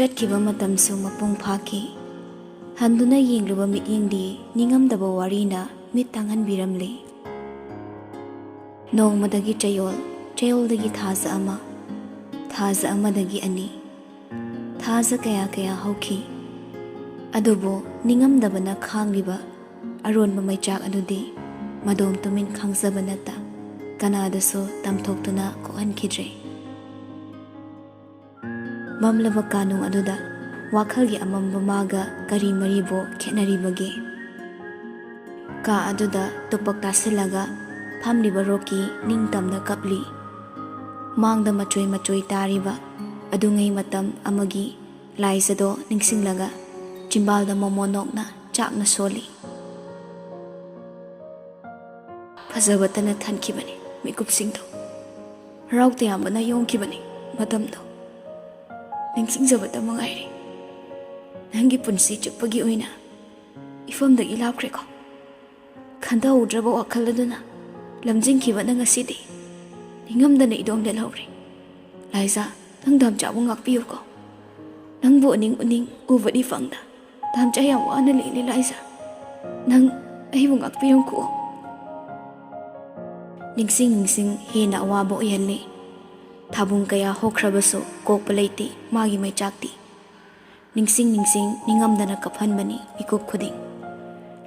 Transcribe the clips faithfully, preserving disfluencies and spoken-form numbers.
ꯆꯠꯈꯤꯕ ꯃꯇꯝꯁꯨ ꯃꯄꯨꯡ ꯐꯥꯈꯤ꯫ ꯍꯟꯗꯨꯅ ꯌꯦꯡꯂꯨꯕ ꯃꯤꯠꯌꯦꯡꯗꯤ ꯅꯤꯡꯉꯝꯗꯕ ꯋꯥꯔꯤꯅ ꯃꯤꯠ ꯇꯥꯡꯍꯟꯕꯤꯔꯝꯂꯤ꯫ ꯅꯣꯡꯃꯗꯒꯤ ꯆꯌꯣꯜ, ꯆꯌꯣꯜꯗꯒꯤ ꯊꯥꯖ ꯑꯃ, ꯊꯥꯖ ꯑꯃꯗꯒꯤ ꯑꯅꯤ, ꯊꯥꯖ ꯀꯌꯥ ꯀꯌꯥ ꯍꯧꯈꯤ꯫ ꯑꯗꯨꯕꯨ ꯅꯤꯡꯉꯝꯗꯕꯅ ꯈꯥꯡꯂꯤꯕ ꯑꯔꯣꯟꯕ ꯃꯩꯆꯥꯛ ꯑꯗꯨꯗꯤ ꯃꯗꯣꯝ ꯇꯨꯃꯤꯟ ꯈꯥꯡꯖꯕ ꯅꯠꯇ ꯀꯅꯥꯗꯁꯨ ꯇꯝꯊꯣꯛꯇꯨꯅ ꯀꯣꯛꯍꯟꯈꯤꯗ꯭ꯔꯦ꯫ ꯃꯝꯂꯕ ꯀꯥꯅꯨꯡ ꯑꯗꯨꯗ ꯋꯥꯈꯜꯒꯤ ꯑꯃꯝꯕ ꯃꯥꯒ ꯀꯔꯤ ꯃꯔꯤꯕꯨ ꯈꯦꯠꯅꯔꯤꯕꯒꯦ? ꯀꯥ ꯑꯗꯨꯗ ꯇꯨꯄꯛ ꯇꯥꯁꯤꯜꯂꯒ ꯐꯝꯂꯤꯕ ꯔꯣꯀꯤ ꯅꯤꯡꯇꯝꯅ ꯀꯞꯂꯤ꯫ ꯃꯥꯡꯗ ꯃꯆꯣꯏ ꯃꯆꯣꯏ ꯇꯥꯔꯤꯕ ꯑꯗꯨꯉꯩ ꯃꯇꯝ ꯑꯃꯒꯤ ꯂꯥꯏꯖꯗꯣ ꯅꯤꯡꯁꯤꯡꯂꯒ ꯆꯤꯝꯕꯥꯜꯗ ꯃꯣꯃꯣꯟ ꯅꯣꯛꯅ ꯆꯥꯛꯅ ꯁꯣꯜꯂꯤ꯫ ꯐꯖꯕꯇꯅ ꯊꯟꯈꯤꯕꯅꯤ ꯃꯤꯀꯨꯞꯁꯤꯡꯗꯣ꯫ ꯍꯔꯥꯎ ꯇꯌꯥꯝꯕꯅ ꯌꯣꯝꯈꯤꯕꯅꯤ ꯃꯇꯝꯗꯣ꯫ ꯅꯤꯡꯁꯤꯡꯖꯕꯇ ꯃꯉꯥꯏꯔꯦ꯫ ꯅꯪꯒꯤ ꯄꯨꯟꯁꯤ ꯆꯨꯞꯄꯒꯤ ꯑꯣꯏꯅ ꯏꯐꯝꯗꯒꯤ ꯂꯥꯞꯈ꯭ꯔꯦꯀꯣ꯫ ꯈꯟꯊꯍꯧꯗ꯭ꯔꯕ ꯋꯥꯈꯜ ꯑꯗꯨꯅ ꯂꯝꯖꯤꯡꯈꯤꯕꯅ ꯉꯁꯤꯗꯤ ꯅꯤꯡꯉꯝꯗꯅ ꯏꯗꯣꯝ ꯂꯦꯜꯍꯧꯔꯦ꯫ ꯂꯥꯏꯖꯥ, ꯅꯪ ꯗꯥꯝꯆꯥꯕꯨ ꯉꯥꯛꯄꯤꯌꯨꯀꯣ꯫ ꯅꯪꯕꯨ ꯎꯅꯤꯡ ꯎꯅꯤꯡ ꯎꯕꯗꯤ ꯐꯪꯗ ꯗꯥꯝꯆꯥ ꯌꯥꯝ ꯋꯥꯅ ꯂꯦꯜꯂꯤ ꯂꯥꯏꯖꯥ꯫ ꯅꯪ ꯑꯩꯕꯨ ꯉꯥꯛꯄꯤꯔꯝꯈꯣ꯫ ꯅꯤꯡꯁꯤꯡ ꯅꯤꯡꯁꯤꯡ ꯍꯦꯟꯅ ꯑꯋꯥꯕ ꯑꯣꯏꯍꯜꯂꯤ꯫ ꯊꯥꯕꯨꯡ ꯀꯌꯥ ꯍꯧꯈ꯭ꯔꯕꯁꯨ ꯀꯣꯛꯄ ꯂꯩꯇꯦ ꯃꯥꯒꯤ ꯃꯩꯆꯥꯛꯇꯤ꯫ ꯅꯤꯡꯁꯤꯡ ꯅꯤꯡꯁꯤꯡ ꯅꯤꯡꯉꯝꯗꯅ ꯀꯞꯍꯟꯕꯅꯤ ꯃꯤꯀꯨꯞ ꯈꯨꯗꯤꯡ꯫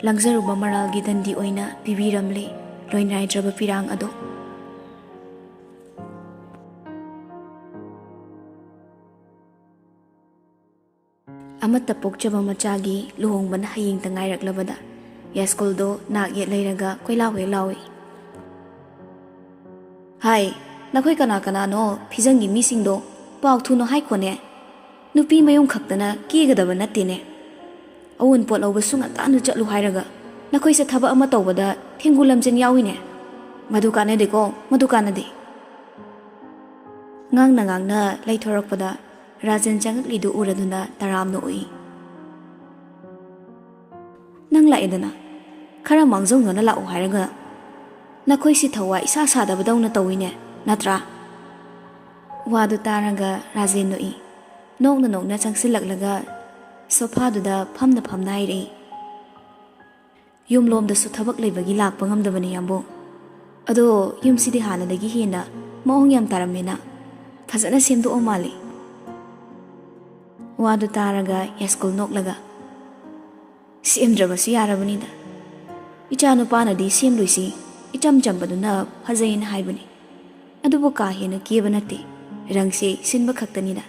ꯂꯪꯖꯔꯨꯕ ꯃꯔꯥꯜꯒꯤ ꯗꯟꯗꯤ ꯑꯣꯏꯅ ꯄꯤꯕꯤꯔꯝꯂꯦ ꯂꯣꯏꯅꯥꯏꯗ꯭ꯔꯕ ꯄꯤꯔꯥꯡ ꯑꯗꯣ꯫ ꯑꯃꯠꯇ ꯄꯣꯛꯆꯕ ꯃꯆꯥꯒꯤ ꯂꯨꯍꯣꯡꯕꯅ ꯍꯌꯦꯡꯇ ꯉꯥꯏꯔꯛꯂꯕꯗ ꯌꯥꯏꯁ꯭ꯀꯨꯜꯗꯣ ꯅꯥꯛ ꯌꯦꯠ ꯂꯩꯔꯒ ꯀꯣꯏꯂꯥꯎ ꯍꯦꯛ ꯂꯥꯎꯏ꯫ ꯍꯥꯏ, ꯅꯈꯣꯏ ꯀꯅꯥ ꯀꯅꯥꯅꯣ ꯐꯤꯖꯪꯒꯤ ꯃꯤꯁꯤꯡꯗꯣ ꯄꯥꯎ ꯊꯨꯅ ꯍꯥꯏꯈꯣꯅꯦ꯫ ꯅꯨꯄꯤ ꯃꯌꯨꯝ ꯈꯛꯇꯅ ꯀꯦꯒꯗꯕ ꯅꯠꯇꯦꯅꯦ꯫ ꯑꯋꯨꯟꯄꯣꯠ ꯂꯧꯕꯁꯨ ꯉꯟꯇꯥꯅ ꯆꯠꯂꯨ ꯍꯥꯏꯔꯒ ꯅꯈꯣꯏꯁꯦ ꯊꯕꯛ ꯑꯃ ꯇꯧꯕꯗ ꯊꯦꯡꯒꯨ ꯂꯝꯖꯦꯟ ꯌꯥꯎꯏꯅꯦ꯫ ꯃꯗꯨ ꯀꯥꯟꯅꯗꯦꯀꯣ, ꯃꯗꯨ ꯀꯥꯟꯅꯗꯦ꯫ ꯉꯥꯡꯅ ꯉꯥꯡꯅ ꯂꯩꯊꯣꯔꯛꯄꯗ ꯔꯥꯖꯦꯟ ꯆꯪꯉꯛꯂꯤꯗꯨ ꯎꯔꯗꯨꯅ ꯇꯔꯥꯝꯅ ꯎꯏ꯫ ꯅꯪ ꯂꯥꯛꯑꯦꯗꯅ, ꯈꯔ ꯃꯥꯡꯖꯧꯅꯅ ꯂꯥꯛꯎ ꯍꯥꯏꯔꯒ ꯅꯈꯣꯏꯁꯤ ꯊꯋꯥꯏ ꯏꯁꯥ ꯁꯥꯗꯕꯗꯧꯅ ꯇꯧꯏꯅꯦ, ꯅꯠꯇ꯭ꯔꯥ? ꯋꯥꯗꯨ ꯇꯥꯔꯒ ꯔꯥꯖꯦꯟ ꯅꯣꯛꯏ꯫ ꯅꯣꯛꯅ ꯅꯣꯛꯅ ꯆꯪꯁꯤꯜꯂꯛꯂꯒ ꯁꯣꯐꯥꯗꯨꯗ ꯐꯝꯅ ꯐꯝꯅ ꯍꯥꯏꯔꯛꯏ, "ꯌꯨꯝꯂꯣꯝꯗꯁꯨ ꯊꯕꯛ ꯂꯩꯕꯒꯤ ꯂꯥꯛꯄ ꯉꯝꯗꯕꯅꯤ, ꯌꯥꯝꯕꯨꯡ꯫ ꯑꯗꯣ ꯌꯨꯝꯁꯤꯗꯤ ꯍꯥꯟꯅꯗꯒꯤ ꯍꯦꯟꯅ ꯃꯑꯣꯡ ꯌꯥꯝ ꯇꯥꯔꯝꯃꯦꯅ꯫ ꯐꯖꯅ ꯁꯦꯝꯗꯣꯛꯑ ꯃꯥꯜꯂꯤ꯫" ꯋꯥꯗꯨ ꯇꯥꯔꯒ ꯌꯥꯏꯁ꯭ꯀꯨꯜ ꯅꯣꯛꯂꯒ, "ꯁꯦꯝꯗ꯭ꯔꯕꯁꯨ ꯌꯥꯔꯕꯅꯤꯗ꯫ ꯏꯆꯥ ꯅꯨꯄꯥꯅꯗꯤ ꯁꯦꯝꯂꯣꯏꯁꯤ, ꯏꯆꯝ ꯆꯝꯕꯗꯨꯅ ꯐꯖꯩꯅ ꯍꯥꯏꯕꯅꯤ꯫ ꯑꯗꯨꯕꯨ ꯀꯥ ꯍꯦꯟꯅ ꯀꯦꯕ ꯅꯠꯇꯦ, ꯔꯪꯁꯦ ꯁꯤꯟꯕ ꯈꯛꯇꯅꯤꯗ,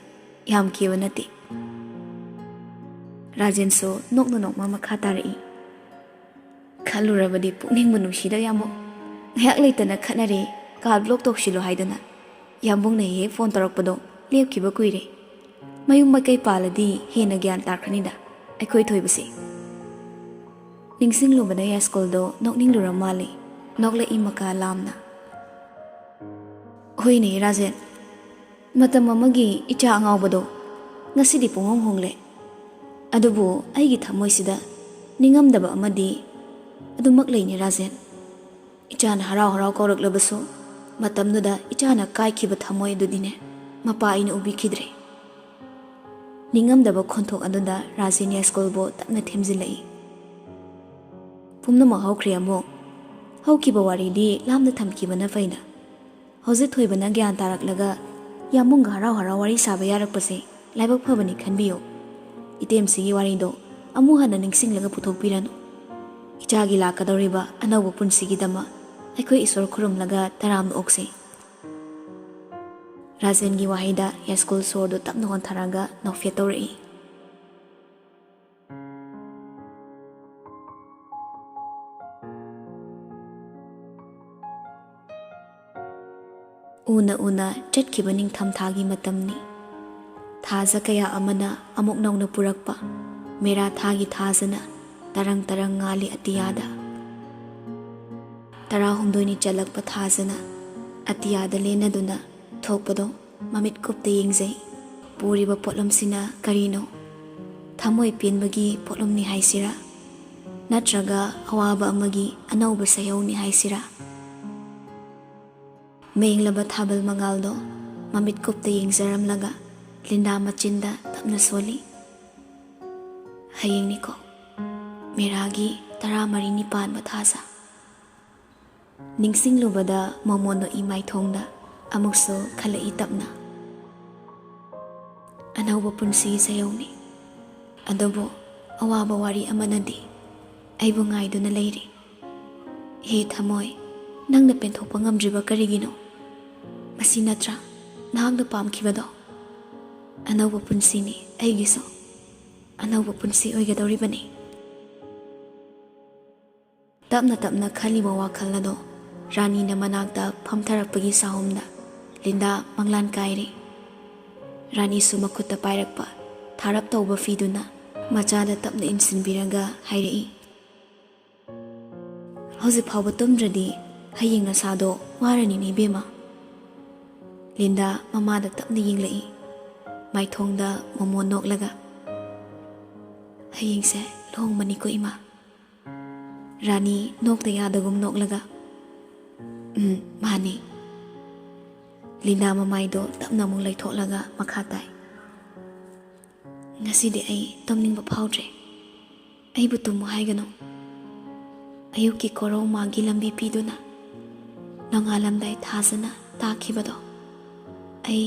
ꯌꯥꯝ ꯀꯦꯕ ꯅꯠꯇꯦ꯫" ꯔꯥꯖꯦꯟꯁꯨ ꯅꯣꯛꯅ ꯅꯣꯛꯃ ꯃꯈꯥ ꯇꯥꯔꯛꯏ, "ꯈꯜꯂꯨꯔꯕꯗꯤ ꯄꯨꯛꯅꯤꯡꯕꯨ ꯅꯨꯡꯁꯤꯗ, ꯌꯥꯝꯕꯨꯡ꯫ ꯉꯥꯏꯍꯥꯛ ꯂꯩꯇꯅ ꯈꯠꯅꯔꯦ, ꯀꯥꯜ ꯕ꯭ꯂꯣꯛ ꯇꯧꯁꯤꯜꯂꯣ ꯍꯥꯏꯗꯅ꯫ ꯌꯥꯝꯕꯨꯡꯅ ꯍꯦꯛ ꯍꯦꯛ ꯐꯣꯟ ꯇꯧꯔꯛꯄꯗꯣ ꯂꯦꯞꯈꯤꯕ ꯀꯨꯏꯔꯦ꯫ ꯃꯌꯨꯝ ꯃꯀꯩ ꯄꯥꯜꯂꯗꯤ ꯍꯦꯟꯅ ꯒ꯭ꯌꯥꯟ ꯇꯥꯔꯛꯀꯅꯤꯗ ꯑꯩꯈꯣꯏ ꯊꯣꯏꯕꯁꯦ꯫" ꯅꯤꯡꯁꯤꯡꯂꯨꯕꯗ ꯌꯥꯏꯁ꯭ꯀꯨꯜꯗꯣ ꯅꯣꯛꯅꯤꯡꯂꯨꯔ ꯃꯥꯜꯂꯦ꯫ ꯅꯣꯛꯂꯛꯏ ꯃꯀꯥ ꯂꯥꯝꯅ꯫ "ꯍꯣꯏꯅꯦ ꯔꯥꯖꯦꯟ, ꯃꯇꯝ ꯑꯃꯒꯤ ꯏꯆꯥ ꯑꯉꯥꯎꯕꯗꯣ ꯉꯁꯤꯗꯤ ꯄꯨꯡꯍꯣꯡ ꯍꯣꯡꯂꯦ꯫ ꯑꯗꯨꯕꯨ ꯑꯩꯒꯤ ꯊꯃꯣꯏꯁꯤꯗ ꯅꯤꯡꯉꯝꯗꯕ ꯑꯃꯗꯤ ꯑꯗꯨꯃꯛ ꯂꯩꯅꯦ ꯔꯥꯖꯦꯟ꯫ ꯏꯆꯥꯅ ꯍꯔꯥꯎ ꯍꯔꯥꯎ ꯀꯧꯔꯛꯂꯕꯁꯨ ꯃꯇꯝꯗꯨꯗ ꯏꯆꯥꯅ ꯀꯥꯏꯈꯤꯕ ꯊꯃꯣꯏ ꯑꯗꯨꯗꯤꯅꯦ ꯃꯄꯥ ꯑꯩꯅ ꯎꯕꯤꯈꯤꯗ꯭ꯔꯦ꯫" ꯅꯤꯡꯉꯝꯗꯕ ꯈꯣꯟꯊꯣꯛ ꯑꯗꯨꯗ ꯔꯥꯖꯦꯟ ꯌꯥꯏꯁ꯭ꯀꯨꯜꯕꯨ ꯇꯞꯅ ꯊꯦꯝꯖꯤꯜꯂꯛꯏ꯫ "ꯄꯨꯝꯅꯃꯛ ꯍꯧꯈ꯭ꯔꯦ ꯑꯃꯨꯛ꯫ ꯍꯧꯈꯤꯕ ꯋꯥꯔꯤꯗꯤ ꯂꯥꯞꯅ ꯊꯝꯈꯤꯕꯅ ꯐꯩꯗ꯫ ꯍꯧꯖꯤꯛ ꯊꯣꯏꯕꯅ ꯒ꯭ꯌꯥꯟ ꯇꯥꯔꯛꯂꯒ ꯌꯥꯝꯕꯨꯡꯒ ꯍꯔꯥꯎ ꯍꯔꯥꯎ ꯋꯥꯔꯤ ꯁꯥꯕ ꯌꯥꯔꯛꯄꯁꯦ ꯂꯥꯏꯕꯛ ꯐꯕꯅꯤ ꯈꯟꯕꯤꯌꯨ꯫ ꯏꯇꯦꯝꯁꯤꯒꯤ ꯋꯥꯔꯤꯗꯣ ꯑꯃꯨꯛ ꯍꯟꯅ ꯅꯤꯡꯁꯤꯡꯂꯒ ꯄꯨꯊꯣꯛꯄꯤꯔꯅꯨ꯫ ꯏꯆꯥꯒꯤ ꯂꯥꯛꯀꯗꯧꯔꯤꯕ ꯑꯅꯧꯕ ꯄꯨꯟꯁꯤꯒꯤꯗꯃꯛ ꯑꯩꯈꯣꯏ ꯏꯁꯣꯔ ꯈꯨꯔꯨꯝꯂꯒ ꯇꯔꯥꯝꯅ ꯑꯣꯛꯁꯤ꯫" ꯔꯥꯖꯦꯟꯒꯤ ꯋꯥꯍꯩꯗ ꯌꯥꯏꯁ꯭ꯀꯨꯜ ꯁꯣꯔꯗꯨ ꯇꯞꯅ ꯍꯣꯟꯊꯔꯒ ꯅꯣꯛꯐꯦꯠ ꯇꯧꯔꯛꯏ꯫ ꯎꯅ ꯎꯅ ꯆꯠꯈꯤꯕ ꯅꯤꯡꯊꯝ ꯊꯥꯒꯤ ꯃꯇꯝꯅꯤ꯫ ꯊꯥꯖ ꯀꯌꯥ ꯑꯃꯅ ꯑꯃꯨꯛ ꯅꯧꯅ ꯄꯨꯔꯛꯄ ꯃꯦꯔꯥ ꯊꯥꯒꯤ ꯊꯥꯖꯅ ꯇꯔꯪ ꯇꯔꯪ ꯉꯥꯜꯂꯤ ꯑꯇꯤꯌꯥꯗ꯫ ꯇꯔꯥꯍꯨꯝꯗꯣꯏꯅꯤ ꯆꯜꯂꯛꯄ ꯊꯥꯖꯅ ꯑꯇꯤꯌꯥꯗ ꯂꯦꯟꯅꯗꯨꯅ ꯊꯣꯛꯄꯗꯣ ꯃꯃꯤꯠ ꯀꯨꯞꯇ ꯌꯦꯡꯖꯩ꯫ ꯄꯨꯔꯤꯕ ꯄꯣꯠꯂꯨꯝꯁꯤꯅ ꯀꯔꯤꯅꯣ? ꯊꯃꯣꯏ ꯄꯦꯟꯕꯒꯤ ꯄꯣꯠꯂꯨꯝꯅꯤ ꯍꯥꯏꯁꯤꯔꯥ? ꯅꯠꯇ꯭ꯔꯒ ꯑꯋꯥꯕ ꯑꯃꯒꯤ ꯑꯅꯧꯕ ꯁꯩꯍꯧꯅꯤ ꯍꯥꯏꯁꯤꯔꯥ? ꯃꯦꯡꯂꯕ ꯊꯥꯕꯜ ꯃꯉꯥꯜꯗꯣ ꯃꯃꯤꯠ ꯀꯨꯞꯇ ꯌꯦꯡꯖꯔꯝꯂꯒ ꯂꯤꯟꯗꯥ ꯃꯆꯤꯟꯗ ꯇꯞꯅ ꯁꯣꯜꯂꯤ꯫ "ꯍꯌꯦꯡꯅꯤꯀꯣ, ꯃꯦꯔꯥꯒꯤ ꯇꯔꯥꯃꯔꯤꯅꯤ ꯄꯥꯟꯕ ꯊꯥꯖ"꯫ ꯅꯤꯡꯁꯤꯡꯂꯨꯕꯗ ꯃꯣꯃꯣꯟ ꯅꯣꯛꯏ ꯃꯥꯏꯊꯣꯡꯗ꯫ ꯑꯃꯨꯛꯁꯨ ꯈꯜꯂꯛꯏ ꯇꯞꯅ꯫ ꯑꯅꯧꯕ ꯄꯨꯟꯁꯤꯒꯤ ꯁꯌꯧꯅꯤ꯫ ꯑꯗꯨꯕꯨ ꯑꯋꯥꯕ ꯋꯥꯔꯤ ꯑꯃꯅꯗꯤ ꯑꯩꯕꯨ ꯉꯥꯏꯗꯨꯅ ꯂꯩꯔꯤ꯫ ꯍꯦ ꯊꯃꯣꯏ, ꯅꯪꯅ ꯄꯦꯟꯊꯣꯛꯄ ꯉꯝꯗ꯭ꯔꯤꯕ ꯀꯔꯤꯒꯤꯅꯣ? ꯃꯁꯤ ꯅꯠꯇ꯭ꯔꯥ ꯅꯍꯥꯛꯅ ꯄꯥꯝꯈꯤꯕꯗꯣ? ꯑꯅꯧꯕ ꯄꯨꯟꯁꯤꯅꯤ ꯑꯩꯒꯤꯁꯨ꯫ ꯑꯅꯧꯕ ꯄꯨꯟꯁꯤ ꯑꯣꯏꯒꯗꯧꯔꯤꯕꯅꯤ꯫ ꯇꯞꯅ ꯇꯞꯅ ꯈꯜꯂꯤꯕ ꯋꯥꯈꯜ ꯑꯗꯣ ꯔꯥꯅꯤꯅ ꯃꯅꯥꯛꯇ ꯐꯝꯊꯔꯛꯄꯒꯤ ꯁꯥꯍꯨꯝꯗ ꯂꯤꯟꯗꯥ ꯃꯪꯂꯥꯟ ꯀꯥꯏꯔꯦ꯫ ꯔꯥꯅꯤꯁꯨ ꯃꯈꯨꯠꯇ ꯄꯥꯏꯔꯛꯄ ꯊꯥꯔꯞ ꯇꯧꯕ ꯐꯤꯗꯨꯅ ꯃꯆꯥꯗ ꯇꯞꯅ ꯏꯟꯁꯤꯟꯕꯤꯔꯒ ꯍꯥꯏꯔꯛꯏ, "ꯍꯧꯖꯤꯛ ꯐꯥꯎꯕ ꯇꯨꯝꯗ꯭ꯔꯗꯤ ꯍꯌꯦꯡ ꯅꯁꯥꯗꯣ ꯋꯥꯔꯅꯤꯅꯦ ꯏꯕꯦꯝꯃ"꯫ ꯂꯤꯟꯗꯥ ꯃꯃꯥꯗ ꯇꯞꯅ ꯌꯦꯡꯂꯛꯏ꯫ ꯃꯥꯏꯊꯣꯡꯗ ꯃꯣꯃꯣꯟ ꯅꯣꯛꯂꯒ, "ꯍꯌꯦꯡꯁꯦ ꯂꯨꯍꯣꯡꯕꯅꯤꯀꯣ ꯏꯃꯥ"꯫ ꯔꯥꯅꯤ ꯅꯣꯛꯇ ꯌꯥꯗꯒꯨꯝ ꯅꯣꯛꯂꯒ, "ꯎꯝ, ꯃꯥꯅꯤ"꯫ ꯂꯤꯟꯗꯥ ꯃꯃꯥꯏꯗꯣ ꯇꯞꯅ ꯑꯃꯨꯛ ꯂꯩꯊꯣꯛꯂꯒ ꯃꯈꯥ ꯇꯥꯏ, "ꯉꯁꯤꯗꯤ ꯑꯩ ꯇꯨꯝꯅꯤꯡꯕ ꯐꯥꯎꯗ꯭ꯔꯦ꯫ ꯑꯩꯕꯨ ꯇꯨꯝꯃꯨ ꯍꯥꯏꯒꯅꯨ꯫ ꯑꯌꯨꯛꯀꯤ ꯀꯣꯔꯧ ꯃꯥꯒꯤ ꯂꯝꯕꯤ ꯄꯤꯗꯨꯅ ꯅꯣꯡꯉꯥꯜꯂꯝꯗꯥꯏ ꯊꯥꯖꯅ ꯇꯥꯈꯤꯕꯗꯣ ꯑꯩ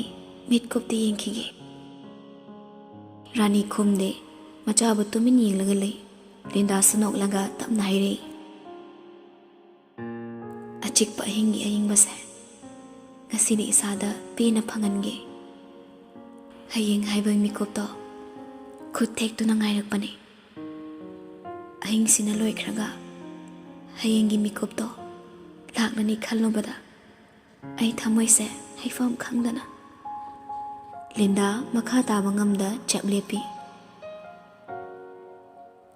ꯃꯤꯠꯀꯨꯞꯇ ꯌꯦꯡꯈꯤꯒꯦ"꯫ ꯔꯥꯅꯤ ꯈꯨꯝꯗꯦ꯫ ꯃꯆꯥꯕꯨ ꯇꯨꯃꯤꯟ ꯌꯦꯡꯂꯒ ꯂꯩ꯫ ꯂꯤꯟꯗꯥꯁꯨ ꯅꯣꯛꯂꯒ ꯇꯞꯅ ꯍꯥꯏꯔꯛꯏ, "ꯑꯆꯤꯛꯄ ꯑꯍꯤꯡꯒꯤ ꯑꯏꯪꯕꯁꯦ ꯉꯁꯤꯗꯤ ꯏꯁꯥꯗ ꯄꯦꯟꯅ ꯐꯪꯍꯟꯒꯦ꯫ ꯍꯌꯦꯡ ꯍꯥꯏꯕ ꯃꯤꯀꯨꯞꯇꯣ ꯈꯨꯠ ꯊꯦꯛꯇꯨꯅ ꯉꯥꯏꯔꯛꯄꯅꯦ꯫ ꯑꯍꯤꯡꯁꯤꯅ ꯂꯣꯏꯈ꯭ꯔꯒ ꯍꯌꯦꯡꯒꯤ ꯃꯤꯀꯨꯞꯇꯣ ꯂꯥꯛꯂꯅꯤ ꯈꯜꯂꯨꯕꯗ ꯑꯩ ꯊꯃꯣꯏꯁꯦ ꯍꯩꯐꯝ ꯈꯪꯗꯅ"꯫ ꯂꯤꯟꯗꯥ ꯃꯈꯥ ꯇꯥꯕ ꯉꯝꯗ ꯆꯞ ꯂꯦꯞꯄꯤ꯫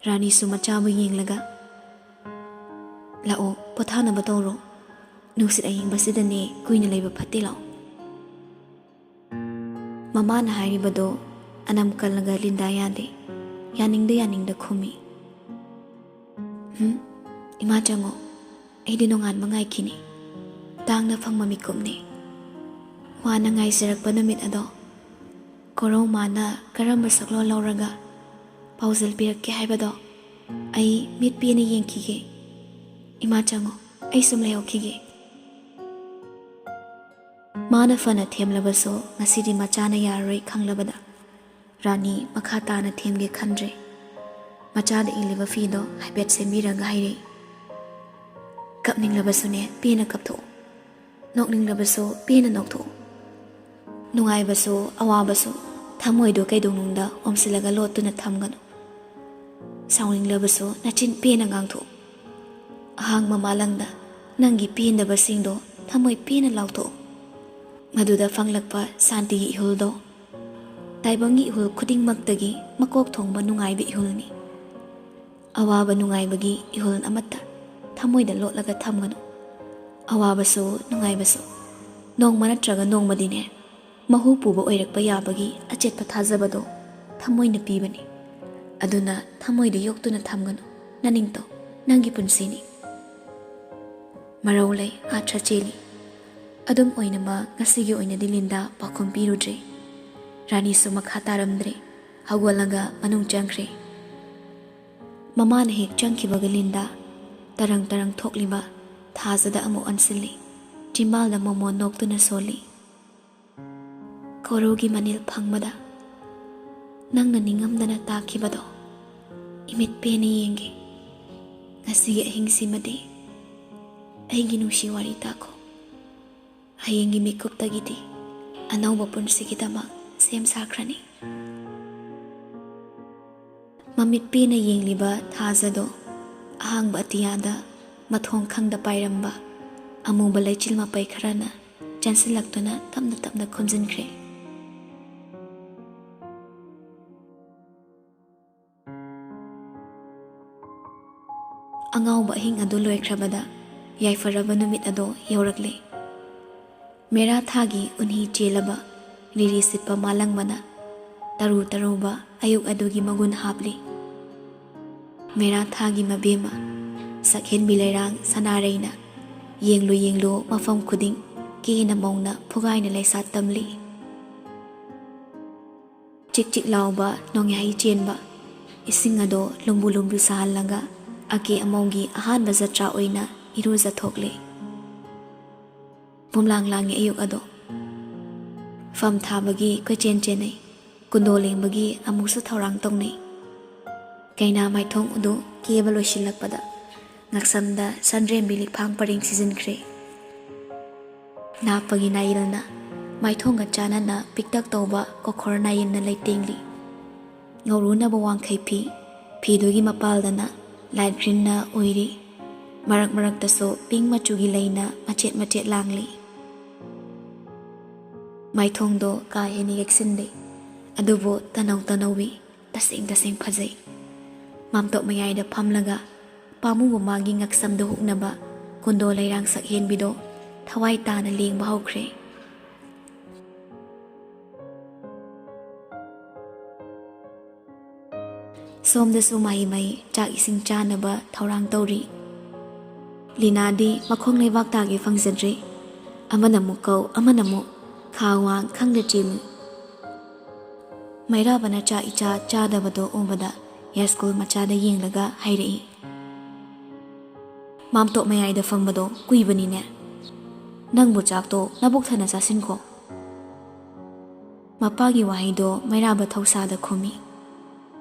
ꯔꯥꯅꯤꯁꯨ ꯃꯆꯥꯕꯨ ꯌꯦꯡꯂꯒ, "ꯂꯥꯛꯑꯣ, ꯄꯣꯊꯥꯅꯕ ꯇꯧꯔꯣ꯫ ꯅꯨꯡꯁꯤꯠ ꯑꯌꯤꯡꯕꯁꯤꯗꯅꯦ ꯀꯨꯏꯅ ꯂꯩꯕ ꯐꯠꯇꯦ, ꯂꯥꯛꯑꯣ"꯫ ꯃꯃꯥꯅ ꯍꯥꯏꯔꯤꯕꯗꯣ ꯑꯅꯝ ꯀꯜꯂꯒ ꯂꯤꯟꯗꯥ ꯌꯥꯗꯦ꯫ ꯌꯥꯅꯤꯡꯗ ꯌꯥꯅꯤꯡꯗ ꯈꯨꯝꯃꯤ꯫ "ꯍꯨꯝ, ꯏꯃꯥ ꯆꯪꯉꯣ꯫ ꯑꯩꯗꯤ ꯅꯣꯡꯉꯥꯟꯕ ꯉꯥꯏꯈꯤꯅꯤ꯫ ꯇꯥꯡꯅ ꯐꯪꯕ ꯃꯤꯀꯨꯞꯅꯤ꯫ ꯋꯥꯅ ꯉꯥꯏꯖꯔꯛꯄ ꯅꯨꯃꯤꯠ ꯑꯗꯣ ꯀꯣꯔꯧ ꯃꯥꯅ ꯀꯔꯝꯕ ꯁꯛꯂꯣꯟ ꯂꯧꯔꯒ ꯄꯥꯎꯖꯦꯜ ꯄꯤꯔꯛꯀꯦ ꯍꯥꯏꯕꯗꯣ ꯑꯩ ꯃꯤꯠ ꯄꯦꯅ ꯌꯦꯡꯈꯤꯒꯦ꯫ ꯏꯃꯥ ꯆꯪꯉꯣ, ꯑꯩ ꯁꯨꯝ ꯂꯩꯍꯧꯈꯤꯒꯦ꯫ ꯃꯥꯅ ꯐꯅ ꯊꯦꯝꯂꯕꯁꯨ ꯉꯁꯤꯗꯤ ꯃꯆꯥꯅ ꯌꯥꯔꯔꯣꯏ ꯈꯪꯂꯕꯗ ꯔꯥꯅꯤ ꯃꯈꯥ ꯇꯥꯅ ꯊꯦꯝꯒꯦ ꯈꯟꯗ꯭ꯔꯦ꯫ ꯃꯆꯥꯗ ꯏꯜꯂꯤꯕ ꯐꯤꯗꯣ ꯍꯥꯏꯐꯦꯠ ꯁꯦꯝꯕꯤꯔꯒ ꯍꯥꯏꯔꯛꯏ, "ꯀꯞꯅꯤꯡꯂꯕꯁꯨꯅꯦ ꯄꯦꯅ ꯀꯞꯊꯣꯛꯎ, ꯅꯣꯛꯅꯤꯡꯂꯕꯁꯨ ꯄꯦꯅ ꯅꯣꯛꯊꯣꯛꯎ꯫ ꯅꯨꯡꯉꯥꯏꯕꯁꯨ ꯑꯋꯥꯕꯁꯨ ꯊꯃꯣꯏꯗꯣ ꯀꯩꯗꯧꯅꯨꯡꯗ ꯑꯣꯝꯁꯤꯜꯂꯒ ꯂꯣꯠꯇꯨꯅ ꯊꯝꯒꯅꯨ꯫ ꯁꯥꯎꯅꯤꯡꯂꯕꯁꯨ ꯅꯆꯤꯟ ꯄꯦꯅ ꯉꯥꯡꯊꯣꯛꯎ꯫ ꯑꯍꯥꯡꯕ ꯃꯥꯂꯪꯗ ꯅꯪꯒꯤ ꯄꯦꯟꯗꯕꯁꯤꯡꯗꯣ ꯊꯃꯣꯏ ꯄꯦꯅ ꯂꯥꯎꯊꯣꯛꯎ꯫ ꯃꯗꯨꯗ ꯐꯪꯂꯛꯄ ꯁꯥꯟꯇꯤꯒꯤ ꯏꯍꯨꯜꯗꯣ ꯇꯥꯏꯕꯪꯒꯤ ꯏꯍꯨꯜ ꯈꯨꯗꯤꯡꯃꯛꯇꯒꯤ ꯃꯀꯣꯛ ꯊꯣꯡꯕ ꯅꯨꯡꯉꯥꯏꯕ ꯏꯍꯨꯜꯅꯤ꯫ ꯑꯋꯥꯕ ꯅꯨꯡꯉꯥꯏꯕꯒꯤ ꯏꯍꯨꯜ ꯑꯃꯠꯇ ꯊꯃꯣꯏꯗ ꯂꯣꯠꯂꯒ ꯊꯝꯒꯅꯨ꯫ ꯑꯋꯥꯕꯁꯨ ꯅꯨꯡꯉꯥꯏꯕꯁꯨ ꯅꯣꯡꯃ ꯅꯠꯇ꯭ꯔꯒ ꯅꯣꯡꯃꯗꯤꯅꯦ ꯃꯍꯨ ꯄꯨꯕ ꯑꯣꯏꯔꯛꯄ ꯌꯥꯕꯒꯤ ꯑꯆꯦꯠꯄ ꯊꯥꯖꯕꯗꯣ ꯊꯃꯣꯏꯅ ꯄꯤꯕꯅꯤ꯫ ꯑꯗꯨꯅ ꯊꯃꯣꯏꯗ ꯌꯣꯛꯇꯨꯅ ꯊꯝꯒꯅꯨ꯫ ꯅꯅꯤꯡꯇꯧ, ꯅꯪꯒꯤ ꯄꯨꯟꯁꯤꯅꯤ꯫ ꯃꯔꯧ ꯂꯩ, ꯑꯥꯊ꯭ꯔ ꯆꯦꯜꯂꯤ꯫ ꯑꯗꯨꯝ ꯑꯣꯏꯅꯃꯛ ꯉꯁꯤꯒꯤ ꯑꯣꯏꯅꯗꯤ ꯂꯤꯟꯗꯥ ꯄꯥꯎꯈꯨꯝ ꯄꯤꯔꯨꯗ꯭ꯔꯦ꯫ ꯔꯥꯅꯤꯁꯨ ꯃꯈꯥ ꯇꯥꯔꯝꯗ꯭ꯔꯦ, ꯍꯧꯒꯠꯂꯒ ꯃꯅꯨꯡ ꯆꯪꯈ꯭ꯔꯦ꯫ ꯃꯃꯥꯅ ꯍꯦꯛ ꯆꯪꯈꯤꯕꯒ ꯂꯤꯟꯗꯥ ꯇꯔꯪ ꯇꯔꯪ ꯊꯣꯛꯂꯤꯕ ꯊꯥꯖꯗ ꯑꯃꯨꯛ ꯑꯣꯟꯁꯤꯜꯂꯤ꯫ ꯆꯤꯝꯕꯥꯜꯗ ꯃꯣꯃꯣꯟ ꯅꯣꯛꯇꯨꯅ ꯁꯣꯜꯂꯤ꯫ ꯀꯣꯔꯧꯒꯤ ꯃꯅꯤꯜ ꯐꯪꯕꯗ ꯅꯪꯅ ꯅꯤꯡꯉꯝꯗꯅ ꯇꯥꯛꯈꯤꯕꯗꯣ ꯏꯃꯤꯠ ꯄꯦꯟꯅ ꯌꯦꯡꯒꯦ꯫ ꯉꯁꯤꯒꯤ ꯑꯍꯤꯡꯁꯤꯃꯗꯤ ꯑꯩꯒꯤ ꯅꯨꯡꯁꯤ ꯋꯥꯔꯤ ꯇꯥꯈꯣ꯫ ꯍꯌꯦꯡꯒꯤ ꯃꯤꯀꯨꯞꯇꯒꯤꯗꯤ ꯑꯅꯧꯕ ꯄꯨꯟꯁꯤꯒꯤꯗꯃꯛ ꯁꯦꯝ ꯁꯥꯈ꯭ꯔꯅꯤ꯫ ꯃꯃꯤꯠ ꯄꯦꯅ ꯌꯦꯡꯂꯤꯕ ꯊꯥꯖꯗꯣ ꯑꯍꯥꯡꯕ ꯑꯇꯤꯌꯥꯗ ꯃꯊꯣꯡ ꯈꯪꯗ ꯄꯥꯏꯔꯝꯕ ꯑꯃꯨꯕ ꯂꯩꯆꯤꯜ ꯃꯄꯩ ꯈꯔꯅ ꯆꯦꯟꯁꯤꯜꯂꯛꯇꯨꯅ ꯇꯞꯅ ꯇꯞꯅ ꯈꯨꯝꯖꯤꯟꯈ꯭ꯔꯦ꯫ ꯑꯉꯥꯎꯕ ꯑꯍꯤꯡ ꯑꯗꯨ ꯂꯣꯏꯈ꯭ꯔꯕꯗ ꯌꯥꯏꯐꯔꯕ ꯅꯨꯃꯤꯠ ꯑꯗꯣ ꯌꯧꯔꯛꯂꯦ꯫ ꯃꯦꯔꯥ ꯊꯥꯒꯤ ꯎꯟꯍꯤ ꯆꯦꯜꯂꯕ ꯔꯤꯔꯤ ꯁꯤꯠꯄ ꯃꯥꯂꯪꯕꯅ ꯇꯔꯨ ꯇꯔꯨꯕ ꯑꯌꯨꯛ ꯑꯗꯨꯒꯤ ꯃꯒꯨꯟ ꯍꯥꯞꯂꯤ꯫ ꯃꯦꯔꯥ ꯊꯥꯒꯤ ꯃꯕꯦꯝꯃ ꯁꯛꯍꯦꯟꯕꯤ ꯂꯩꯔꯥꯡ ꯁꯅꯥꯔꯩꯅ ꯌꯦꯡꯂꯨ ꯌꯦꯡꯂꯨ ꯃꯐꯝ ꯈꯨꯗꯤꯡ ꯀꯦꯅ ꯃꯧꯅ ꯐꯨꯒꯥꯏꯅ ꯂꯩꯁꯥ ꯇꯝꯂꯤ꯫ ꯆꯤꯛ ꯆꯤꯛ ꯂꯥꯎꯕ ꯅꯣꯡꯌꯥꯏ ꯆꯦꯟꯕ, ꯏꯁꯤꯡ ꯑꯗꯣ ꯂꯨꯝꯕꯨ ꯂꯨꯝꯕꯨ ꯁꯥꯍꯜꯂꯒ ꯑꯀꯦ ꯑꯃꯧꯒꯤ ꯑꯍꯥꯟꯕ ꯖꯇ꯭ꯔꯥ ꯑꯣꯏꯅ ꯏꯔꯨꯖꯊꯣꯛꯂꯦ꯫ ꯄꯨꯝꯂꯥꯡ ꯂꯥꯡꯉꯤ ꯑꯌꯨꯛ ꯑꯗꯣ꯫ ꯐꯝ ꯊꯥꯕꯒꯤ ꯀꯣꯏꯆꯦꯟ ꯆꯦꯟꯅꯩ, ꯀꯨꯟꯗꯣ ꯂꯦꯡꯕꯒꯤ ꯑꯃꯨꯛꯁꯨ ꯊꯧꯔꯥꯡ ꯇꯧꯅꯩ꯫ ꯀꯩꯅꯥ ꯃꯥꯏꯊꯣꯡ ꯑꯗꯨ ꯀꯦꯕ ꯂꯣꯏꯁꯤꯜꯂꯛꯄꯗ ꯉꯛꯁꯝꯗ ꯁꯟꯗ꯭ꯔꯦꯝꯕꯤ ꯂꯤꯛꯐꯥꯡ ꯄꯔꯦꯡ ꯁꯤꯖꯤꯟꯈ꯭ꯔꯦ꯫ ꯅꯥꯞꯄꯒꯤ ꯅꯥꯌꯤꯜꯅ ꯃꯥꯏꯊꯣꯡꯒ ꯆꯥꯟꯅꯅ ꯄꯤꯛꯇꯛ ꯇꯧꯕ ꯀꯣꯈꯣꯔ ꯅꯥꯌꯤꯟꯅ ꯂꯩꯇꯦꯡꯂꯤ꯫ ꯉꯧꯔꯨꯅꯕ ꯋꯥꯡꯈꯩ ꯐꯤ, ꯐꯤꯗꯨꯒꯤ ꯃꯄꯥꯜꯗꯅ ꯂꯥꯏꯠ ꯒ꯭ꯔꯤꯟꯅ ꯑꯣꯏꯔꯤ꯫ ꯃꯔꯛ ꯃꯔꯛꯇꯁꯨ ꯄꯤꯡ ꯃꯆꯨꯒꯤ ꯂꯩꯅ ꯃꯆꯦꯠ ꯃꯆꯦꯠ ꯂꯥꯡꯂꯤ꯫ ꯃꯥꯏꯊꯣꯡꯗꯣ ꯀꯥ ꯍꯦꯟꯅ ꯌꯦꯛꯁꯤꯟꯗꯦ, ꯑꯗꯨꯕꯨ ꯇꯅꯧ ꯇꯅꯧꯏ, ꯇꯁꯦꯡ ꯇꯁꯦꯡ ꯐꯖꯩ꯫ ꯃꯥꯝꯇꯣꯞ ꯃꯌꯥꯏꯗ ꯐꯝꯂꯒ ꯄꯥꯝꯃꯨꯕ ꯃꯥꯒꯤ ꯉꯛꯁꯝꯗ ꯍꯨꯛꯅꯕ ꯀꯨꯟꯗꯣ ꯂꯩꯔꯥꯡ ꯁꯛꯍꯦꯟꯕꯤꯗꯣ ꯊꯋꯥꯏ ꯇꯥꯅ ꯂꯦꯡꯕ ꯍꯧꯈ꯭ꯔꯦ꯫ ꯁꯣꯝꯗꯁꯨ ꯃꯍꯩ ꯃꯍꯩ ꯆꯥꯛ ꯏꯁꯤꯡ ꯆꯥꯅꯕ ꯊꯧꯔꯥꯡ ꯇꯧꯔꯤ꯫ ꯂꯤꯅꯥꯗꯤ ꯃꯈꯣꯡ ꯂꯩꯕꯥꯛ ꯇꯥꯒꯦ ꯐꯪꯖꯗ꯭ꯔꯦ꯫ ꯑꯃꯅ ꯑꯃꯨꯛ ꯀꯧ, ꯑꯃꯅ ꯑꯃꯨꯛ ꯈꯥ ꯋꯥꯡ ꯈꯪꯗ ꯆꯦꯜꯂꯤ꯫ ꯃꯩꯔꯥꯕꯅ ꯆꯥꯛ ꯏꯆꯥ ꯆꯥꯗꯕꯗꯣ ꯎꯕꯗ ꯌꯥꯏꯁ꯭ꯀꯨꯜ ꯃꯆꯥꯗ ꯌꯦꯡꯂꯒ ꯍꯥꯏꯔꯛꯏ, "ꯃꯥꯝꯇꯣꯞ ꯃꯌꯥꯏꯗ ꯐꯝꯕꯗꯣ ꯀꯨꯏꯕꯅꯤꯅꯦ꯫ ꯅꯪꯕꯨ ꯆꯥꯛꯇꯣ ꯅꯕꯨꯛ ꯊꯟꯅ ꯆꯥꯁꯤꯟꯈꯣ"꯫ ꯃꯄꯥꯒꯤ ꯋꯥꯍꯩꯗꯣ ꯃꯩꯔꯥꯕ ꯊꯧꯁꯥꯗ ꯈꯨꯝꯃꯤ,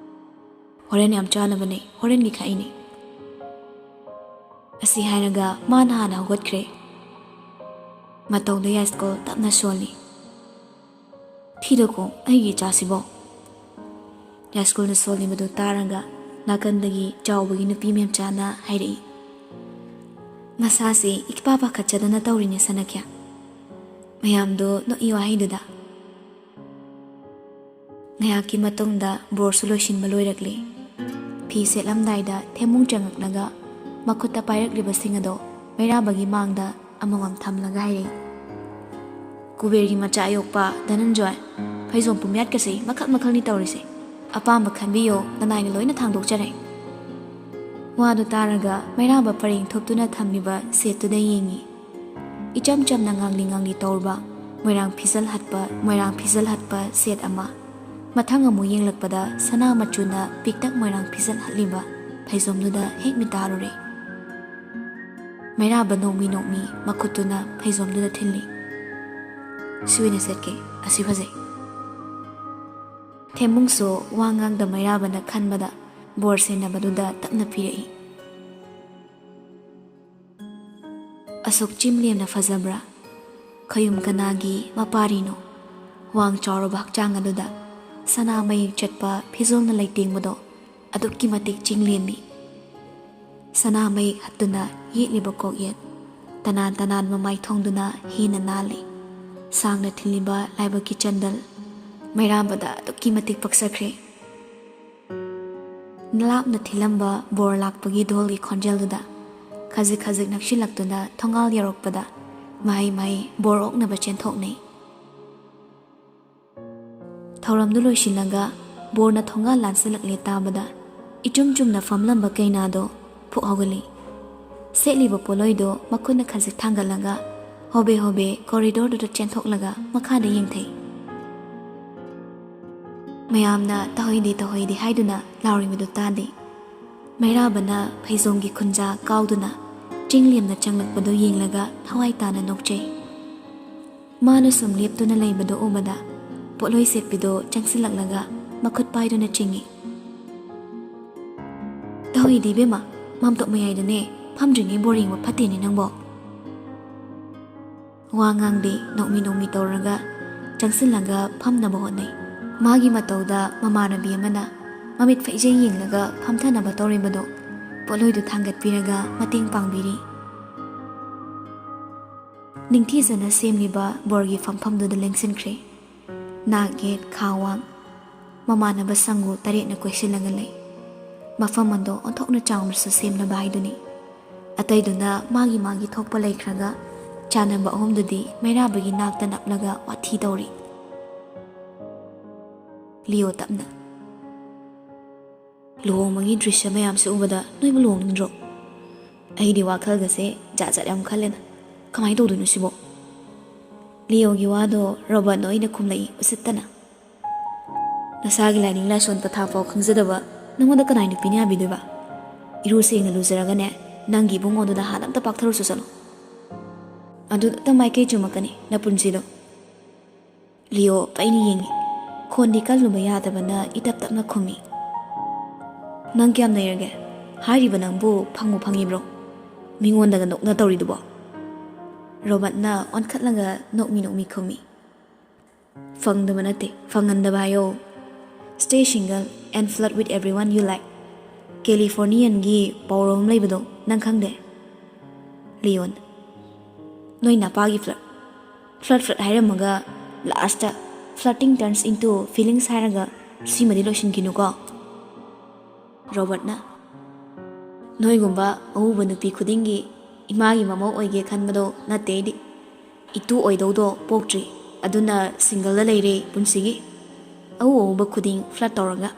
"ꯍꯣꯔꯦꯟ ꯌꯥꯝ ꯆꯥꯅꯕꯅꯦ, ꯍꯣꯔꯦꯟꯒꯤ ꯈꯛꯏꯅꯦ"꯫ ꯑꯁꯤ ꯍꯥꯏꯔꯒ ꯃꯥꯅ ꯍꯥꯟꯅ ꯍꯧꯒꯠꯈ꯭ꯔꯦ꯫ ꯃꯇꯧꯗ ꯌꯥꯏꯁ꯭ꯀꯨꯜ ꯇꯞꯅ ꯁꯣꯜꯂꯤ꯫ "ꯊꯤꯗꯀꯣ ꯑꯩꯒꯤ ꯏꯆꯥꯁꯤꯕꯣ"꯫ ꯌꯥꯏꯁ꯭ꯀꯨꯜꯅ ꯁꯣꯜꯂꯤꯕꯗꯨ ꯇꯥꯔꯒ ꯅꯥꯀꯟꯗꯒꯤ ꯆꯥꯎꯕꯒꯤ ꯅꯨꯄꯤ ꯃꯦꯝꯆꯥꯅ ꯍꯥꯏꯔꯛꯏ, "ꯃꯁꯥꯁꯤ ꯏꯄꯥ ꯄꯥꯈꯠꯆꯗꯅ ꯇꯧꯔꯤꯅꯦ ꯁꯅꯥꯈ꯭ꯌꯥ"꯫ ꯃꯌꯥꯝꯗꯨ ꯅꯣꯛꯏ ꯋꯥꯍꯩꯗꯨꯗ꯫ ꯉꯥꯏꯍꯥꯛꯀꯤ ꯃꯇꯨꯡꯗ ꯕꯣꯔꯁꯨ ꯂꯣꯏꯁꯤꯟꯕ ꯂꯣꯏꯔꯛꯂꯦ꯫ ꯐꯤ ꯁꯦꯠꯂꯝꯗꯥꯏꯗ ꯊꯦꯝꯃꯨꯡ ꯆꯪꯉꯛꯂꯒ ꯃꯈꯨꯠꯇ ꯄꯥꯏꯔꯛꯂꯤꯕꯁꯤꯡ ꯑꯗꯣ ꯃꯩꯔꯥꯕꯒꯤ ꯃꯥꯡꯗ ꯑꯃꯃꯝ ꯊꯝꯂꯒ ꯍꯥꯏꯔꯛꯏ, "ꯀꯨꯕꯦꯔꯒꯤ ꯃꯆꯥ ꯑꯌꯣꯛꯄ ꯙꯅꯟꯖꯣꯏ, ꯐꯩꯖꯣꯝ ꯄꯨꯝꯌꯥꯠꯀꯁꯦ ꯃꯈꯜ ꯃꯈꯜꯅꯤ ꯇꯧꯔꯤꯁꯦ꯫ ꯑꯄꯥꯝꯕ ꯈꯟꯕꯤꯌꯣ, ꯅꯅꯥꯏꯅ ꯂꯣꯏꯅ ꯊꯥꯡꯗꯣꯛꯆꯔꯦ"꯫ ꯋꯥꯗꯨ ꯇꯥꯔꯒ ꯃꯩꯔꯥꯕ ꯄꯔꯦꯡ ꯊꯨꯞꯇꯨꯅ ꯊꯝꯂꯤꯕ ꯁꯦꯠꯇꯨꯗ ꯌꯦꯡꯉꯤ꯫ ꯏꯆꯝ ꯆꯝꯅ ꯉꯥꯡꯂꯤ ꯉꯥꯡꯂꯤ ꯇꯧꯔꯕ ꯃꯣꯏꯔꯥꯡ ꯐꯤꯖꯜ ꯍꯠꯄ, ꯃꯣꯏꯔꯥꯡ ꯐꯤꯖꯜ ꯍꯠꯄ ꯁꯦꯠ ꯑꯃ꯫ ꯃꯊꯪ ꯑꯃꯨꯛ ꯌꯦꯡꯂꯛꯄꯗ ꯁꯅꯥ ꯃꯆꯨꯅ ꯄꯤꯛꯇꯛ ꯃꯣꯏꯔꯥꯡ ꯐꯤꯖꯜ ꯍꯠꯂꯤꯕ ꯐꯩꯖꯣꯝꯗꯨꯗ ꯍꯦꯛ ꯃꯤꯠ ꯇꯥꯔꯨꯔꯦ꯫ ꯃꯩꯔꯥꯕ ꯅꯣꯡꯃꯤ ꯅꯣꯡꯃꯤ ꯃꯈꯨꯠꯇꯨꯅ ꯐꯩꯖꯣꯝꯗꯨꯗ ꯊꯤꯜꯂꯤ꯫ "ꯁꯤ ꯑꯣꯏꯅ ꯁꯦꯠꯀꯦ, ꯑꯁꯤ ꯐꯖꯩ꯫" ꯊꯦꯝꯃꯨꯡꯁꯨ ꯋꯥ ꯉꯥꯡꯗ ꯃꯩꯔꯥꯕꯅ ꯈꯟꯕꯗ ꯕꯣꯔ ꯁꯦꯟꯅꯕꯗꯨꯗ ꯇꯞꯅ ꯄꯤꯔꯛꯏ꯫ "ꯑꯁꯨꯛ ꯆꯤꯡꯂꯦꯝꯅ ꯐꯖꯕ꯭ꯔꯥ? ꯈꯌꯨꯝ ꯀꯅꯥꯒꯤ ꯃꯄꯥꯔꯤꯅꯣ?" ꯋꯥꯡ ꯆꯥꯎꯔꯕ ꯍꯛꯆꯥꯡ ꯑꯗꯨꯗ ꯁꯅꯥ ꯃꯌꯦꯛ ꯆꯠꯄ ꯐꯤꯖꯣꯜꯅ ꯂꯩꯇꯦꯡꯕꯗꯣ ꯑꯗꯨꯛꯀꯤ ꯃꯇꯤꯛ ꯆꯤꯡꯂꯦꯝꯃꯤ꯫ ꯁꯅꯥ ꯃꯌꯦꯛ ꯍꯠꯇꯨꯅ ꯌꯦꯛꯂꯤꯕ ꯀꯣꯛꯌꯦꯠ, ꯇꯅꯥꯟ ꯇꯅꯥꯟꯕ ꯃꯥꯏꯊꯣꯡꯗꯨꯅ ꯍꯦꯟꯅ ꯅꯥꯜꯂꯤ꯫ ꯁꯥꯡꯅ ꯊꯤꯜꯂꯤꯕ ꯂꯥꯏꯕꯛꯀꯤ ꯆꯟꯗꯜ ꯃꯩꯔꯥꯕꯗ ꯑꯗꯨꯛꯀꯤ ꯃꯇꯤꯛ ꯄꯛꯆꯈ꯭ꯔꯦ꯫ ꯂꯥꯞꯅ ꯊꯤꯜꯂꯝꯕ ꯕꯣꯔ ꯂꯥꯛꯄꯒꯤ ꯙꯣꯜꯒꯤ ꯈꯣꯟꯖꯦꯜꯗꯨꯗ ꯈꯖꯤꯛ ꯈꯖꯤꯛ ꯅꯛꯁꯤꯜꯂꯛꯇꯨꯅ ꯊꯣꯡꯒꯥꯜ ꯌꯧꯔꯛꯄꯗ ꯃꯍꯩ ꯃꯍꯩ ꯕꯣꯔ ꯑꯣꯛꯅꯕ ꯆꯦꯟꯊꯣꯛꯅꯩ꯫ ꯊꯧꯔꯝꯗꯨ ꯂꯣꯏꯁꯤꯜꯂꯒ ꯕꯣꯔꯅ ꯊꯣꯡꯒꯥꯜ ꯂꯥꯟꯁꯤꯜꯂꯛꯂꯦ ꯇꯥꯕꯗ ꯏꯆꯨꯝ ꯆꯨꯝꯅ ꯐꯝꯂꯝꯕ ꯀꯩꯅꯥꯗꯣ ꯐꯨꯛ ꯍꯧꯒꯠꯂꯤ꯫ ꯁꯦꯠꯂꯤꯕ ꯄꯣꯠꯂꯣꯏꯗꯣ ꯃꯈꯨꯠꯅ ꯈꯖꯤꯛ ꯊꯥꯡꯒꯠꯂꯒ ꯍꯣꯕꯦ ꯍꯣꯕꯦ ꯀꯣꯔꯤꯗꯣꯔꯗꯨꯗ ꯆꯦꯟꯊꯣꯛꯂꯒ ꯃꯈꯥꯗ ꯌꯦꯡꯊꯩ꯫ ꯃꯌꯥꯝꯅ "ꯇꯧꯍꯩꯗꯦ, ꯇꯧꯍꯩꯗꯦ" ꯍꯥꯏꯗꯨꯅ ꯂꯥꯎꯔꯤꯕꯗꯨ ꯇꯥꯗꯦ꯫ ꯃꯩꯔꯥꯕꯅ ꯐꯩꯖꯣꯝꯒꯤ ꯈꯨꯟꯖꯥ ꯀꯥꯎꯗꯨꯅ ꯆꯤꯡꯂꯦꯝꯅ ꯆꯪꯂꯛꯄꯗꯨ ꯌꯦꯡꯂꯒ ꯊꯋꯥꯏ ꯇꯥꯅ ꯅꯣꯛꯆꯩ꯫ ꯃꯥꯅ ꯁꯨꯝ ꯂꯦꯞꯇꯨꯅ ꯂꯩꯕꯗꯨ ꯎꯕꯗ ꯄꯣꯠꯂꯣꯏ ꯁꯦꯠꯄꯤꯗꯨ ꯆꯪꯁꯤꯜꯂꯛꯂꯒ ꯃꯈꯨꯠ ꯄꯥꯏꯗꯨꯅ ꯆꯤꯡꯏ꯫ "ꯇꯧꯍꯩꯗꯦ ꯏꯕꯦꯝꯃ, ꯃꯥꯝꯇꯣꯞ ꯃꯌꯥꯏꯗꯅꯦ ꯐꯝꯗ꯭ꯔꯤꯉꯩ ꯕꯣꯔ ꯌꯦꯡꯕ ꯐꯠꯇꯦꯅꯦ ꯅꯪꯕꯣ꯫" ꯋꯥ ꯉꯥꯡꯗꯦ, ꯅꯣꯛꯃꯤ ꯅꯣꯛꯃꯤ ꯇꯧꯔꯒ ꯆꯪꯁꯤꯜꯂꯒ ꯐꯝꯅꯕ ꯍꯣꯠꯅꯩ꯫ ꯃꯥꯒꯤ ꯃꯇꯧꯗ ꯃꯃꯥꯟꯅꯕꯤ ꯑꯃꯅ ꯃꯃꯤꯠ ꯐꯩꯖꯩ ꯌꯦꯡꯂꯒ ꯐꯝꯊꯅꯕ ꯇꯧꯔꯤꯕꯗꯨ ꯄꯣꯠꯂꯣꯏꯗꯨ ꯊꯥꯡꯒꯠꯄꯤꯔꯒ ꯃꯇꯦꯡ ꯄꯥꯡꯕꯤꯔꯤ꯫ ꯅꯤꯡꯊꯤꯖꯅ ꯁꯦꯝꯂꯤꯕ ꯕꯣꯔꯒꯤ ꯐꯝꯐꯝꯗꯨꯗ ꯂꯦꯡꯁꯤꯟꯈ꯭ꯔꯦ꯫ ꯅꯥꯛ ꯌꯦꯠ ꯈꯥ ꯋꯥꯡ ꯃꯃꯥꯟꯅꯕ ꯁꯪꯒꯨ ꯇꯔꯦꯠꯅ ꯀꯣꯏꯁꯤꯜꯂꯒ ꯂꯩ꯫ ꯃꯐꯝ ꯑꯗꯣ ꯑꯣꯟꯊꯣꯛꯅ ꯆꯥꯎꯅꯁꯨ ꯁꯦꯝꯂꯕ ꯍꯥꯏꯗꯨꯅꯤ꯫ ꯑꯇꯩꯗꯨꯅ ꯃꯥꯒꯤ ꯃꯥꯒꯤ ꯊꯣꯛꯄ ꯂꯩꯈ꯭ꯔꯒ ꯆꯥꯟꯅꯕ ꯑꯍꯨꯝꯗꯨꯗꯤ ꯃꯩꯔꯥꯕꯒꯤ ꯅꯥꯛꯇ ꯅꯞꯂꯒ ꯋꯥꯊꯤ ꯇꯧꯔꯤ꯫ ꯂꯤꯑꯣ ꯇꯞꯅ꯫ "ꯂꯨꯍꯣꯡꯕꯒꯤ ꯗ꯭ꯔꯤꯁ꯭ꯌ ꯃꯌꯥꯝꯁꯦ ꯎꯕꯗ ꯅꯣꯏꯕꯨ ꯂꯨꯍꯣꯡꯅꯤꯡꯗ꯭ꯔꯣ? ꯑꯩꯗꯤ ꯋꯥꯈꯜꯒꯁꯦ ꯖꯥꯠ ꯖꯥꯠ ꯌꯥꯝ ꯈꯜꯂꯦꯅ꯫ ꯀꯃꯥꯏꯅ ꯇꯧꯗꯣꯏꯅꯣ ꯁꯤꯕꯣ?" ꯂꯤꯑꯣꯒꯤ ꯋꯥꯗꯣ ꯔꯣꯕꯔꯠꯅ ꯑꯣꯏꯅ ꯈꯨꯝꯂꯛꯏ ꯎꯁꯤꯠꯇꯅ꯫ ꯅꯁꯥꯒꯤ ꯂꯥꯏꯅꯤꯡ ꯂꯥꯏꯁꯣꯟ ꯄꯊꯥ ꯐꯥꯎ ꯈꯪꯖꯗꯕ ꯅꯉꯣꯟꯗ ꯀꯅꯥꯏ ꯅꯨꯄꯤꯅ ꯌꯥꯕꯤꯗꯣꯏꯕ? ꯏꯔꯨ ꯁꯦꯡꯅ ꯂꯨꯖꯔꯒꯅꯦ, ꯅꯪꯒꯤ ꯏꯕꯨꯡꯉꯣꯗꯨꯗ ꯍꯥꯟꯅ ꯑꯝꯇ ꯄꯥꯛꯊꯔꯨꯁꯨ ꯆꯠꯂꯣ꯫ ꯑꯗꯨꯗꯇ ꯃꯥꯏꯀꯩ ꯆꯨꯝꯃꯛꯀꯅꯤ ꯅꯄꯨꯟꯁꯤꯗꯣ꯫ ꯂꯤꯑꯣ ꯄꯩꯅ ꯌꯦꯡꯉꯤ꯫ ꯈꯣꯟꯗꯤ ꯀꯜꯂꯨꯕ ꯌꯥꯗꯕꯅ ꯏꯇꯞ ꯇꯞꯅ ꯈꯨꯝꯃꯤ꯫ "ꯅꯪ ꯀꯌꯥꯝ ꯅꯩꯔꯒꯦ? ꯍꯥꯏꯔꯤꯕ ꯅꯪꯕꯨ ꯐꯪꯕꯨ ꯐꯪꯉꯤꯕ꯭ꯔꯣ? ꯃꯤꯉꯣꯟꯗꯒ ꯅꯣꯛꯅ ꯇꯧꯔꯤꯗꯨꯕꯣ?" ꯔꯣꯕꯔꯠꯅ ꯑꯣꯟꯈꯠꯂꯒ ꯅꯣꯛꯃꯤ ꯅꯣꯛꯃꯤ ꯈꯨꯝꯃꯤ꯫ "ꯐꯪꯗꯕ ꯅꯠꯇꯦ, ꯐꯪꯍꯟꯗꯕ ꯍꯥꯏꯌꯣ꯫ Stay single and flirt with everyone you like." ꯀꯦꯂꯤꯐꯣꯔꯅꯤꯌꯟꯒꯤ ꯄꯥꯎꯔꯧ ꯑꯃ ꯂꯩꯕꯗꯣ ꯅꯪ ꯈꯪꯗꯦ? ꯂꯤꯑꯣꯟ, "ꯅꯣꯏ ꯅꯄꯥꯒꯤ flirt, flirt, flirt ꯍꯥꯏꯔꯝꯃꯒ last flirting turns into feelings ꯍꯥꯏꯔꯒ ꯁꯤꯃꯗꯤ ꯂꯣꯏꯁꯤꯟꯈꯤꯅꯨꯀꯣ?" ꯔꯣꯕꯔꯠꯅ, "ꯅꯣꯏꯒꯨꯝꯕ ꯑꯎꯕ ꯅꯨꯄꯤ ꯈꯨꯗꯤꯡꯒꯤ ꯏꯃꯥꯒꯤ ꯃꯃꯧ ꯑꯣꯏꯒꯦ ꯈꯟꯕꯗꯣ ꯅꯠꯇꯦ ꯑꯩꯗꯤ꯫ ꯏꯇꯨ ꯑꯣꯏꯗꯧꯗꯣ ꯄꯣꯛꯇ꯭ꯔꯤ, ꯑꯗꯨꯅ ꯁꯤꯡꯒꯜꯗ ꯂꯩꯔꯦ ꯄꯨꯟꯁꯤꯒꯤ꯫ ꯑꯎ ꯑꯎꯕ ꯈꯨꯗꯤꯡ flirt ꯇꯧꯔꯒ꯫"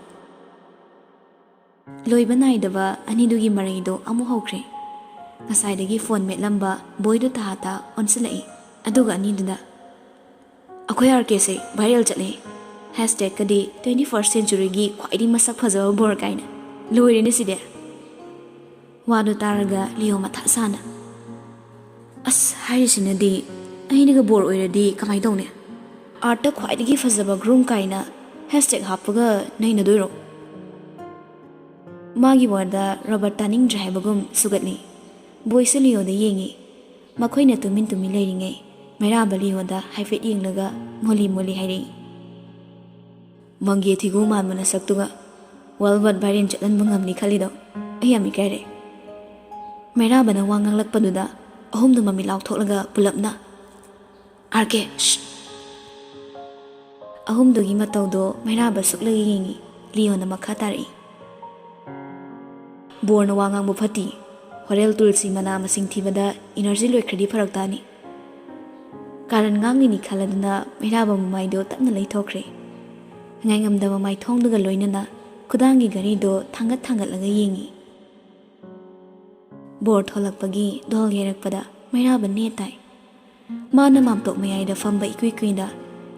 ꯂꯣꯏꯕ ꯅꯥꯏꯗꯕ ꯑꯅꯤꯗꯨꯒꯤ ꯃꯔꯩꯗꯣ ꯑꯃꯨꯛ ꯍꯧꯈ꯭ꯔꯦ꯫ ꯉꯁꯥꯏꯗꯒꯤ ꯐꯣꯟ ꯃꯦꯠꯂꯝꯕ ꯕꯣꯏꯗꯣ ꯇꯍꯥ ꯇꯍꯥ ꯑꯣꯟꯁꯤꯜꯂꯛꯏ꯫ ꯑꯗꯨꯒ ꯑꯅꯤꯗꯨꯅ, "ꯑꯩꯈꯣꯏ ꯑꯥꯔ ꯀꯦꯁꯦ viral ꯆꯠꯂꯦ꯫ Hashtagꯀꯗꯤ twenty first centuryꯒꯤ ꯈ꯭ꯋꯥꯏꯗꯒꯤ ꯃꯁꯛ ꯐꯖꯕ ꯕꯣꯔ ꯀꯥꯏꯅ꯫ ꯂꯣꯏꯔꯦꯅꯦ ꯁꯤꯗꯤ!" ꯋꯥꯗꯣ ꯇꯥꯔꯒ ꯂꯤꯑꯣ ꯃꯊꯥ ꯁꯥꯅ, "ꯑꯁ, ꯍꯥꯏꯔꯤꯁꯤꯅꯗꯤ ꯑꯩꯅꯒ ꯕꯣꯔ ꯑꯣꯏꯔꯗꯤ ꯀꯃꯥꯏꯅ ꯇꯧꯅꯤ? Earthꯇ ꯈ꯭ꯋꯥꯏꯗꯒꯤ ꯐꯖꯕ groom ꯀꯥꯏꯅ hashtag ꯍꯥꯞꯄꯒ ꯅꯩꯅꯗꯣꯏꯔꯣ?" ꯃꯥꯒꯤ ꯋꯥꯗ ꯔꯣꯕꯔꯠ ꯇꯥꯅꯤꯡꯗ꯭ꯔꯦ ꯍꯥꯏꯕꯒꯨꯝ ꯁꯨꯒꯠꯂꯤ꯫ ꯕꯣꯏꯁꯨ ꯂꯤꯑꯣꯗ ꯌꯦꯡꯉꯤ꯫ ꯃꯈꯣꯏꯅ ꯇꯨꯃꯤꯟ ꯇꯨꯃꯤꯟ ꯂꯩꯔꯤꯉꯩ ꯃꯩꯔꯥꯕ ꯂꯤꯑꯣꯗ ꯍꯥꯏꯐꯦꯠ ꯌꯦꯡꯂꯒ ꯃꯣꯂꯤ ꯃꯣꯂꯤ ꯍꯥꯏꯔꯛꯏ꯫ "ꯃꯪꯒꯦ ꯊꯤꯒꯨ ꯃꯥꯟꯕ ꯅꯁꯛꯇꯨꯒ worldwide viral ꯆꯠꯍꯟꯕ ꯉꯝꯅꯤ ꯈꯜꯂꯤꯗꯣ ꯑꯩ ꯌꯥꯝ ꯏꯀꯥꯏꯔꯦ꯫" ꯃꯩꯔꯥꯕꯅ ꯋꯥ ꯉꯥꯡꯂꯛꯄꯗꯨꯗ ꯑꯍꯨꯝꯗꯨ ꯃꯃꯤꯠ ꯂꯥꯎꯊꯣꯛꯂꯒ ꯄꯨꯂꯞꯅ, "ꯑꯥꯔ ꯀꯦ, ꯁ꯭ꯁ!" ꯑꯍꯨꯝꯗꯨꯒꯤ ꯃꯇꯧꯗꯣ ꯃꯩꯔꯥꯕ ꯁꯨꯛꯂꯒ ꯌꯦꯡꯉꯤ꯫ ꯂꯤꯑꯣꯅ ꯃꯈꯥ ꯇꯥꯔꯛꯏ, "ꯕꯣꯔꯅ ꯋꯥ ꯉꯥꯡꯕ ꯐꯠꯇꯤ꯫ ꯍꯣꯔꯦꯜ ꯇꯨꯜꯁꯤ ꯃꯅꯥ ꯃꯁꯤꯡ ꯊꯤꯕꯗ energy ꯂꯣꯏꯈ꯭ꯔꯗꯤ ꯐꯔꯛ ꯇꯥꯅꯤ꯫" ꯀꯥꯔꯟ ꯉꯥꯡꯂꯤꯅꯤ ꯈꯜꯂꯗꯨꯅ ꯃꯩꯔꯥꯕ ꯃꯃꯥꯏꯗꯣ ꯇꯞꯅ ꯂꯩꯊꯣꯛꯈ꯭ꯔꯦ꯫ ꯉꯥꯏꯉꯝꯗꯕ ꯃꯥꯏꯊꯣꯡꯗꯨꯒ ꯂꯣꯏꯅꯅ ꯈꯨꯗꯥꯡꯒꯤ ꯘꯔꯤꯗꯣ ꯊꯥꯡꯒꯠ ꯊꯥꯡꯒꯠꯂꯒ ꯌꯦꯡꯉꯤ꯫ ꯕꯣꯔ ꯊꯣꯂꯛꯄꯒꯤ ꯙꯣꯜ ꯌꯩꯔꯛꯄꯗ ꯃꯩꯔꯥꯕ ꯅꯦ ꯇꯥꯏ꯫ ꯃꯥꯅ ꯃꯥꯝꯇꯣꯛ ꯃꯌꯥꯏꯗ ꯐꯝꯕ ꯏꯀꯨꯏ ꯀꯨꯏꯗ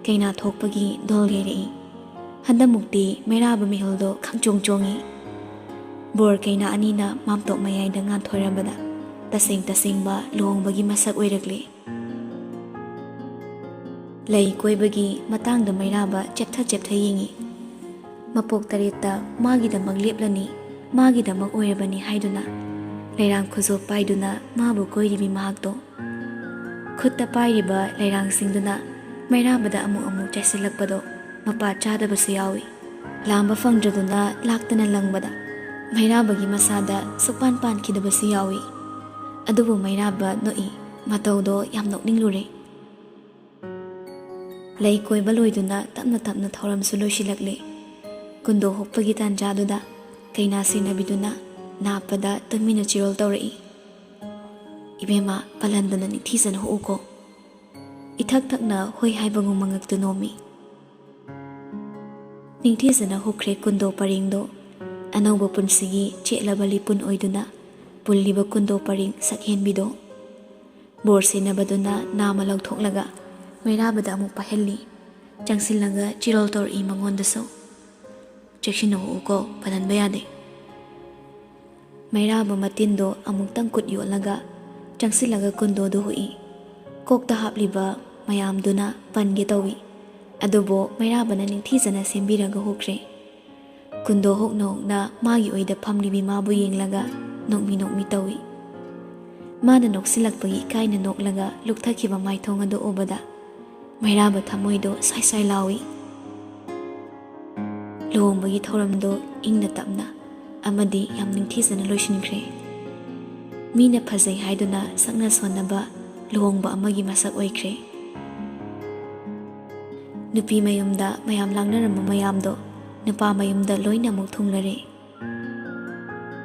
ꯀꯩꯅꯥ ꯊꯣꯛꯄꯒꯤ ꯙꯣꯜ ꯌꯩꯔꯛꯏ꯫ ꯍꯟꯗꯛꯃꯨꯛꯇꯤ ꯃꯩꯔꯥꯕ ꯃꯤꯍꯨꯜꯗꯣ ꯈꯪꯆꯣꯡ ꯆꯣꯡꯉꯤ꯫ ꯕꯣꯔ ꯀꯩꯅꯥ ꯑꯅꯤꯅ ꯃꯥꯝꯇꯣꯞ ꯃꯌꯥꯏꯗ ꯉꯥꯟꯊꯣꯏꯔꯝꯕꯗ ꯇꯁꯦꯡ ꯇꯁꯦꯡꯕ ꯂꯨꯍꯣꯡꯕꯒꯤ ꯃꯁꯛ ꯑꯣꯏꯔꯛꯂꯤ꯫ ꯂꯩ ꯀꯣꯏꯕꯒꯤ ꯃꯇꯥꯡꯗ ꯃꯩꯔꯥꯕ ꯆꯦꯞꯊ ꯆꯦꯞꯊ ꯌꯦꯡꯉꯤ꯫ ꯃꯄꯣꯛ ꯇꯔꯦꯠꯇ ꯃꯥꯒꯤꯗꯃꯛ ꯂꯦꯞꯂꯅꯤ, ꯃꯥꯒꯤꯗꯃꯛ ꯑꯣꯏꯔꯕꯅꯤ ꯍꯥꯏꯗꯨꯅ ꯂꯩꯔꯥꯡ ꯈꯨꯖꯣꯞ ꯄꯥꯏꯗꯨꯅ ꯃꯥꯕꯨ ꯀꯣꯏꯔꯤꯕꯤ ꯃꯍꯥꯛꯇꯣ꯫ ꯈꯨꯠꯇ ꯄꯥꯏꯔꯤꯕ ꯂꯩꯔꯥꯡꯁꯤꯡꯗꯨꯅ ꯃꯩꯔꯥꯕꯗ ꯑꯃꯨꯛ ꯑꯃꯨꯛ ꯆꯥꯏꯁꯤꯜꯂꯛꯄꯗꯣ ꯃꯄꯥ ꯆꯥꯗꯕꯁꯨ ꯌꯥꯎꯏ꯫ ꯂꯥꯝꯕ ꯐꯪꯗ꯭ꯔꯗꯨꯅ ꯂꯥꯛꯇꯅ ꯂꯪꯕꯗ ꯃꯩꯔꯥꯕꯒꯤ ꯃꯁꯥꯗ ꯁꯨꯛꯄꯥꯟ ꯄꯥꯟꯈꯤꯗꯕꯁꯨ ꯌꯥꯎꯏ꯫ ꯑꯗꯨꯕꯨ ꯃꯩꯔꯥꯕ ꯅꯣꯛꯏ꯫ ꯃꯇꯧꯗꯣ ꯌꯥꯝ ꯅꯣꯛꯅꯤꯡꯂꯨꯔꯦ꯫ ꯂꯩ ꯀꯣꯏꯕ ꯂꯣꯏꯗꯨꯅ ꯇꯞꯅ ꯇꯞꯅ ꯊꯧꯔꯝꯁꯨ ꯂꯣꯏꯁꯤꯜꯂꯛꯂꯦ꯫ ꯀꯨꯟꯗꯣ ꯍꯨꯛꯄꯒꯤ ꯇꯥꯟꯖꯥꯗꯨꯗ ꯀꯩꯅꯥ ꯁꯦꯟꯅꯕꯤꯗꯨꯅ ꯅꯥꯞꯄꯗ ꯇꯨꯃꯤꯟꯅ ꯆꯤꯔꯣꯜ ꯇꯧꯔꯛꯏ꯫ "ꯏꯕꯦꯝꯃ, ꯄꯜꯍꯟꯗꯅ ꯅꯤꯡꯊꯤꯖꯅ ꯍꯨꯛꯎꯀꯣ꯫" ꯏꯊꯛ ꯊꯛꯅ ꯍꯣꯏ ꯍꯥꯏꯕꯒꯨꯝ ꯃꯉꯛꯇꯨ ꯅꯣꯝꯃꯤ꯫ ꯅꯤꯡꯊꯤꯖꯅ ꯍꯨꯛꯈ꯭ꯔꯦ ꯀꯨꯟꯗꯣ ꯄꯔꯦꯡꯗꯣ꯫ ꯑꯅꯧꯕ ꯄꯨꯟꯁꯤꯒꯤ ꯆꯦꯠꯂꯕ ꯂꯤꯄꯨꯟ ꯑꯣꯏꯗꯨꯅ ꯄꯨꯜꯂꯤꯕ ꯀꯨꯟꯗꯣ ꯄꯔꯦꯡ ꯁꯛꯍꯦꯟꯕꯤꯗꯣ꯫ ꯕꯣꯔ ꯁꯦꯟꯅꯕꯗꯨꯅ ꯅꯥꯃ ꯂꯧꯊꯣꯛꯂꯒ ꯃꯩꯔꯥꯕꯗ ꯑꯃꯨꯛ ꯄꯥꯏꯍꯜꯂꯤ꯫ ꯆꯪꯁꯤꯜꯂꯒ ꯆꯤꯔꯣꯜ ꯇꯧꯔꯛꯏ ꯃꯉꯣꯟꯗꯁꯨ꯫ "ꯆꯦꯛꯁꯤꯟꯅ ꯍꯨꯛꯎꯀꯣ, ꯄꯜꯍꯟꯕ ꯌꯥꯗꯦ꯫" ꯃꯩꯔꯥꯕ ꯃꯇꯤꯟꯗꯣ ꯑꯃꯨꯛꯇꯪ ꯈꯨꯠ ꯌꯣꯠꯂꯒ ꯆꯪꯁꯤꯜꯂꯒ ꯀꯨꯟꯗꯣꯗꯨ ꯍꯨꯛꯏ꯫ ꯀꯣꯛꯇ ꯍꯥꯞꯂꯤꯕ ꯃꯌꯥꯝꯗꯨꯅ ꯄꯟꯒꯦ ꯇꯧꯏ꯫ ꯑꯗꯨꯕꯨ ꯃꯩꯔꯥꯕꯅ ꯅꯤꯡꯊꯤꯖꯅ ꯁꯦꯝꯕꯤꯔꯒ ꯍꯨꯛꯈ꯭ꯔꯦ꯫ ꯀꯨꯟꯗꯣ ꯍꯨꯛꯅ ꯍꯨꯛꯅ ꯃꯥꯒꯤ ꯑꯣꯏꯗ ꯐꯝꯂꯤꯕꯤ ꯃꯥꯕꯨ ꯌꯦꯡꯂꯒ ꯅꯣꯛꯃꯤ ꯅꯣꯛꯃꯤ ꯇꯧꯏ꯫ ꯃꯥꯅ ꯅꯣꯛꯁꯤꯜꯂꯛꯄꯒꯤ ꯏꯀꯥꯏꯅ ꯅꯣꯛꯂꯒ ꯂꯨꯛꯊꯈꯤꯕ ꯃꯥꯏꯊꯣꯡ ꯑꯗꯨ ꯎꯕꯗ ꯃꯩꯔꯥꯕ ꯊꯃꯣꯏꯗꯣ ꯁꯥꯏ ꯁꯥꯏ ꯂꯥꯎꯏ꯫ ꯂꯨꯍꯣꯡꯕꯒꯤ ꯊꯧꯔꯝꯗꯣ ꯏꯪꯅ ꯇꯞꯅ ꯑꯃꯗꯤ ꯌꯥꯝ ꯅꯤꯡꯊꯤꯖꯅ ꯂꯣꯏꯁꯤꯟꯈ꯭ꯔꯦ꯫ ꯃꯤꯅ ꯐꯖꯩ ꯍꯥꯏꯗꯨꯅ ꯁꯛꯅ ꯁꯣꯟꯅꯕ ꯂꯨꯍꯣꯡꯕ ꯑꯃꯒꯤ ꯃꯁꯛ ꯑꯣꯏꯈ꯭ꯔꯦ꯫ ꯅꯨꯄꯤ ꯃꯌꯨꯝꯗ ꯃꯌꯥꯝ ꯂꯥꯡꯅꯔꯝꯕ ꯃꯌꯥꯝꯗꯣ ꯅꯨꯄꯥ ꯃꯌꯨꯝꯗ ꯂꯣꯏꯅ ꯑꯃꯨꯛ ꯊꯨꯡꯂꯔꯦ꯫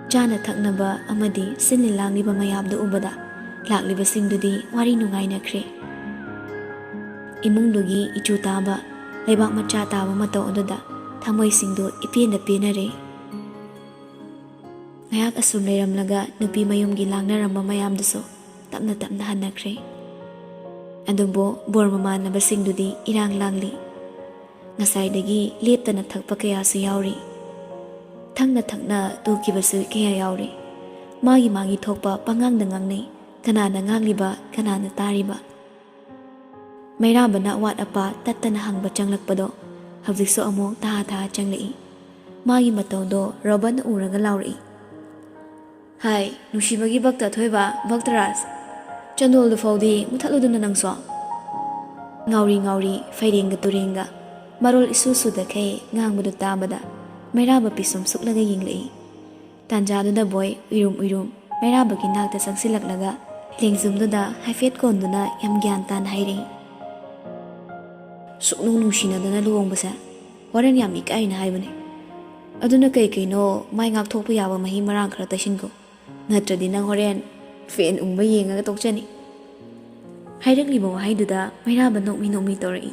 ꯆꯥꯅ ꯊꯛꯅꯕ ꯑꯃꯗꯤ ꯁꯤꯜꯂꯤ ꯂꯥꯡꯂꯤꯕ ꯃꯌꯥꯝꯗꯨ ꯎꯕꯗ ꯂꯥꯛꯂꯤꯕꯁꯤꯡꯗꯨꯗꯤ ꯋꯥꯔꯤ ꯅꯨꯡꯉꯥꯏꯅꯈ꯭ꯔꯦ꯫ ꯏꯃꯨꯡꯗꯨꯒꯤ ꯏꯆꯨ ꯇꯥꯕ, ꯂꯩꯕꯥꯛ ꯃꯆꯥ ꯇꯥꯕ ꯃꯇꯧ ꯑꯗꯨꯗ ꯊꯃꯣꯏꯁꯤꯡꯗꯨ ꯏꯄꯦꯟꯗ ꯄꯦꯟꯅꯔꯦ꯫ ꯉꯥꯏꯍꯥꯛ ꯑꯁꯨꯝ ꯂꯩꯔꯝꯂꯒ ꯅꯨꯄꯤ ꯃꯌꯨꯝꯒꯤ ꯂꯥꯡꯅꯔꯝꯕ ꯃꯌꯥꯝꯗꯨꯁꯨ ꯇꯞꯅ ꯇꯞꯅ ꯍꯟꯅꯈ꯭ꯔꯦ꯫ ꯑꯗꯨꯕꯨ ꯕꯣꯔ ꯃꯃꯥꯟꯅꯕꯁꯤꯡꯗꯨꯗꯤ ꯏꯔꯥꯡ ꯂꯥꯡꯂꯤ꯫ ꯉꯁꯥꯏꯗꯒꯤ ꯂꯦꯞꯇꯅ ꯊꯛꯄ ꯀꯌꯥꯁꯨ ꯌꯥꯎꯔꯤ꯫ ꯊꯛꯅ ꯊꯛꯅ ꯇꯨꯈꯤꯕꯁꯨ ꯀꯌꯥ ꯌꯥꯎꯔꯤ꯫ ꯃꯥꯒꯤ ꯃꯥꯒꯤ ꯊꯣꯛꯄ ꯄꯉꯥꯡꯗ ꯉꯥꯡꯅꯩ꯫ ꯀꯅꯥꯅ ꯉꯥꯡꯂꯤꯕ, ꯀꯅꯥꯅ ꯇꯥꯔꯤꯕ? ꯃꯩꯔꯥꯕꯅ ꯑꯋꯥꯠ ꯑꯄꯥ ꯇꯠꯇꯅ ꯍꯪꯕ ꯆꯪꯂꯛꯄꯗꯣ ꯍꯧꯖꯤꯛꯁꯨ ꯑꯃꯨꯛ ꯊꯥ ꯊꯥ ꯆꯪꯂꯛꯏ꯫ ꯃꯥꯒꯤ ꯃꯇꯧꯗꯣ ꯔꯣꯕꯔꯠꯅ ꯎꯔꯒ ꯂꯥꯎꯔꯛꯏ, "ꯍꯥꯏ, ꯅꯨꯡꯁꯤꯕꯒꯤ ꯚꯛꯇ ꯑꯊꯣꯏꯕ, ꯚꯛꯇꯔꯥꯖ, ꯆꯟꯗꯣꯜꯗꯨ ꯐꯥꯎꯗꯤ ꯃꯨꯊꯠꯂꯨꯗꯅ ꯅꯪꯁꯨ?" ꯉꯥꯎꯔꯤ ꯉꯥꯎꯔꯤ ꯐꯩꯔꯦꯡꯒ ꯇꯨꯔꯦꯡꯒ ꯃꯔꯣꯜ ꯏꯁꯨ ꯁꯨꯗꯈꯩ ꯉꯥꯡꯕꯗꯨ ꯇꯥꯕꯗ ꯃꯩꯔꯥꯕ ꯄꯤꯁꯨꯝ ꯁꯨꯛꯂꯒ ꯌꯦꯡꯂꯛꯏ꯫ ꯇꯥꯟꯖꯥꯗꯨꯗ ꯕꯣꯏ ꯎꯏꯔꯨꯝ ꯎꯏꯔꯨꯝ ꯃꯩꯔꯥꯕꯒꯤ ꯅꯥꯛꯇ ꯆꯪꯁꯤꯜꯂꯛꯂꯒ ꯂꯦꯡꯖꯨꯝꯗꯨꯗ ꯍꯥꯏꯐꯦꯠ ꯀꯣꯟꯗꯨꯅ ꯌꯥꯝ ꯒ꯭ꯌꯥꯟ ꯇꯥꯅ ꯍꯥꯏꯔꯛꯏ, "ꯁꯨꯛꯅꯨꯡ ꯅꯨꯡꯁꯤꯅꯗꯅ ꯂꯨꯍꯣꯡꯕꯁꯦ ꯍꯣꯔꯦꯟ ꯌꯥꯝ ꯏꯀꯥꯏꯅ ꯍꯥꯏꯕꯅꯦ꯫ ꯑꯗꯨꯅ ꯀꯩ ꯀꯩꯅꯣ ꯃꯥꯏ ꯉꯥꯛꯊꯣꯛꯄ ꯌꯥꯕ ꯃꯍꯤ ꯃꯔꯥꯡ ꯈꯔ ꯇꯩꯁꯤꯟꯈꯣ꯫ ꯅꯠꯇ꯭ꯔꯗꯤ ꯅꯪ ꯍꯣꯔꯦꯟ ꯐꯦꯟ ꯎꯪꯕ ꯌꯦꯡꯉꯒ ꯇꯣꯛꯆꯅꯤ"꯫ ꯍꯥꯏꯔꯛꯂꯤꯕ ꯋꯥꯍꯩꯗꯨꯗ ꯃꯩꯔꯥꯕ ꯅꯣꯛꯃꯤ ꯅꯣꯛꯃꯤ ꯇꯧꯔꯛꯏ꯫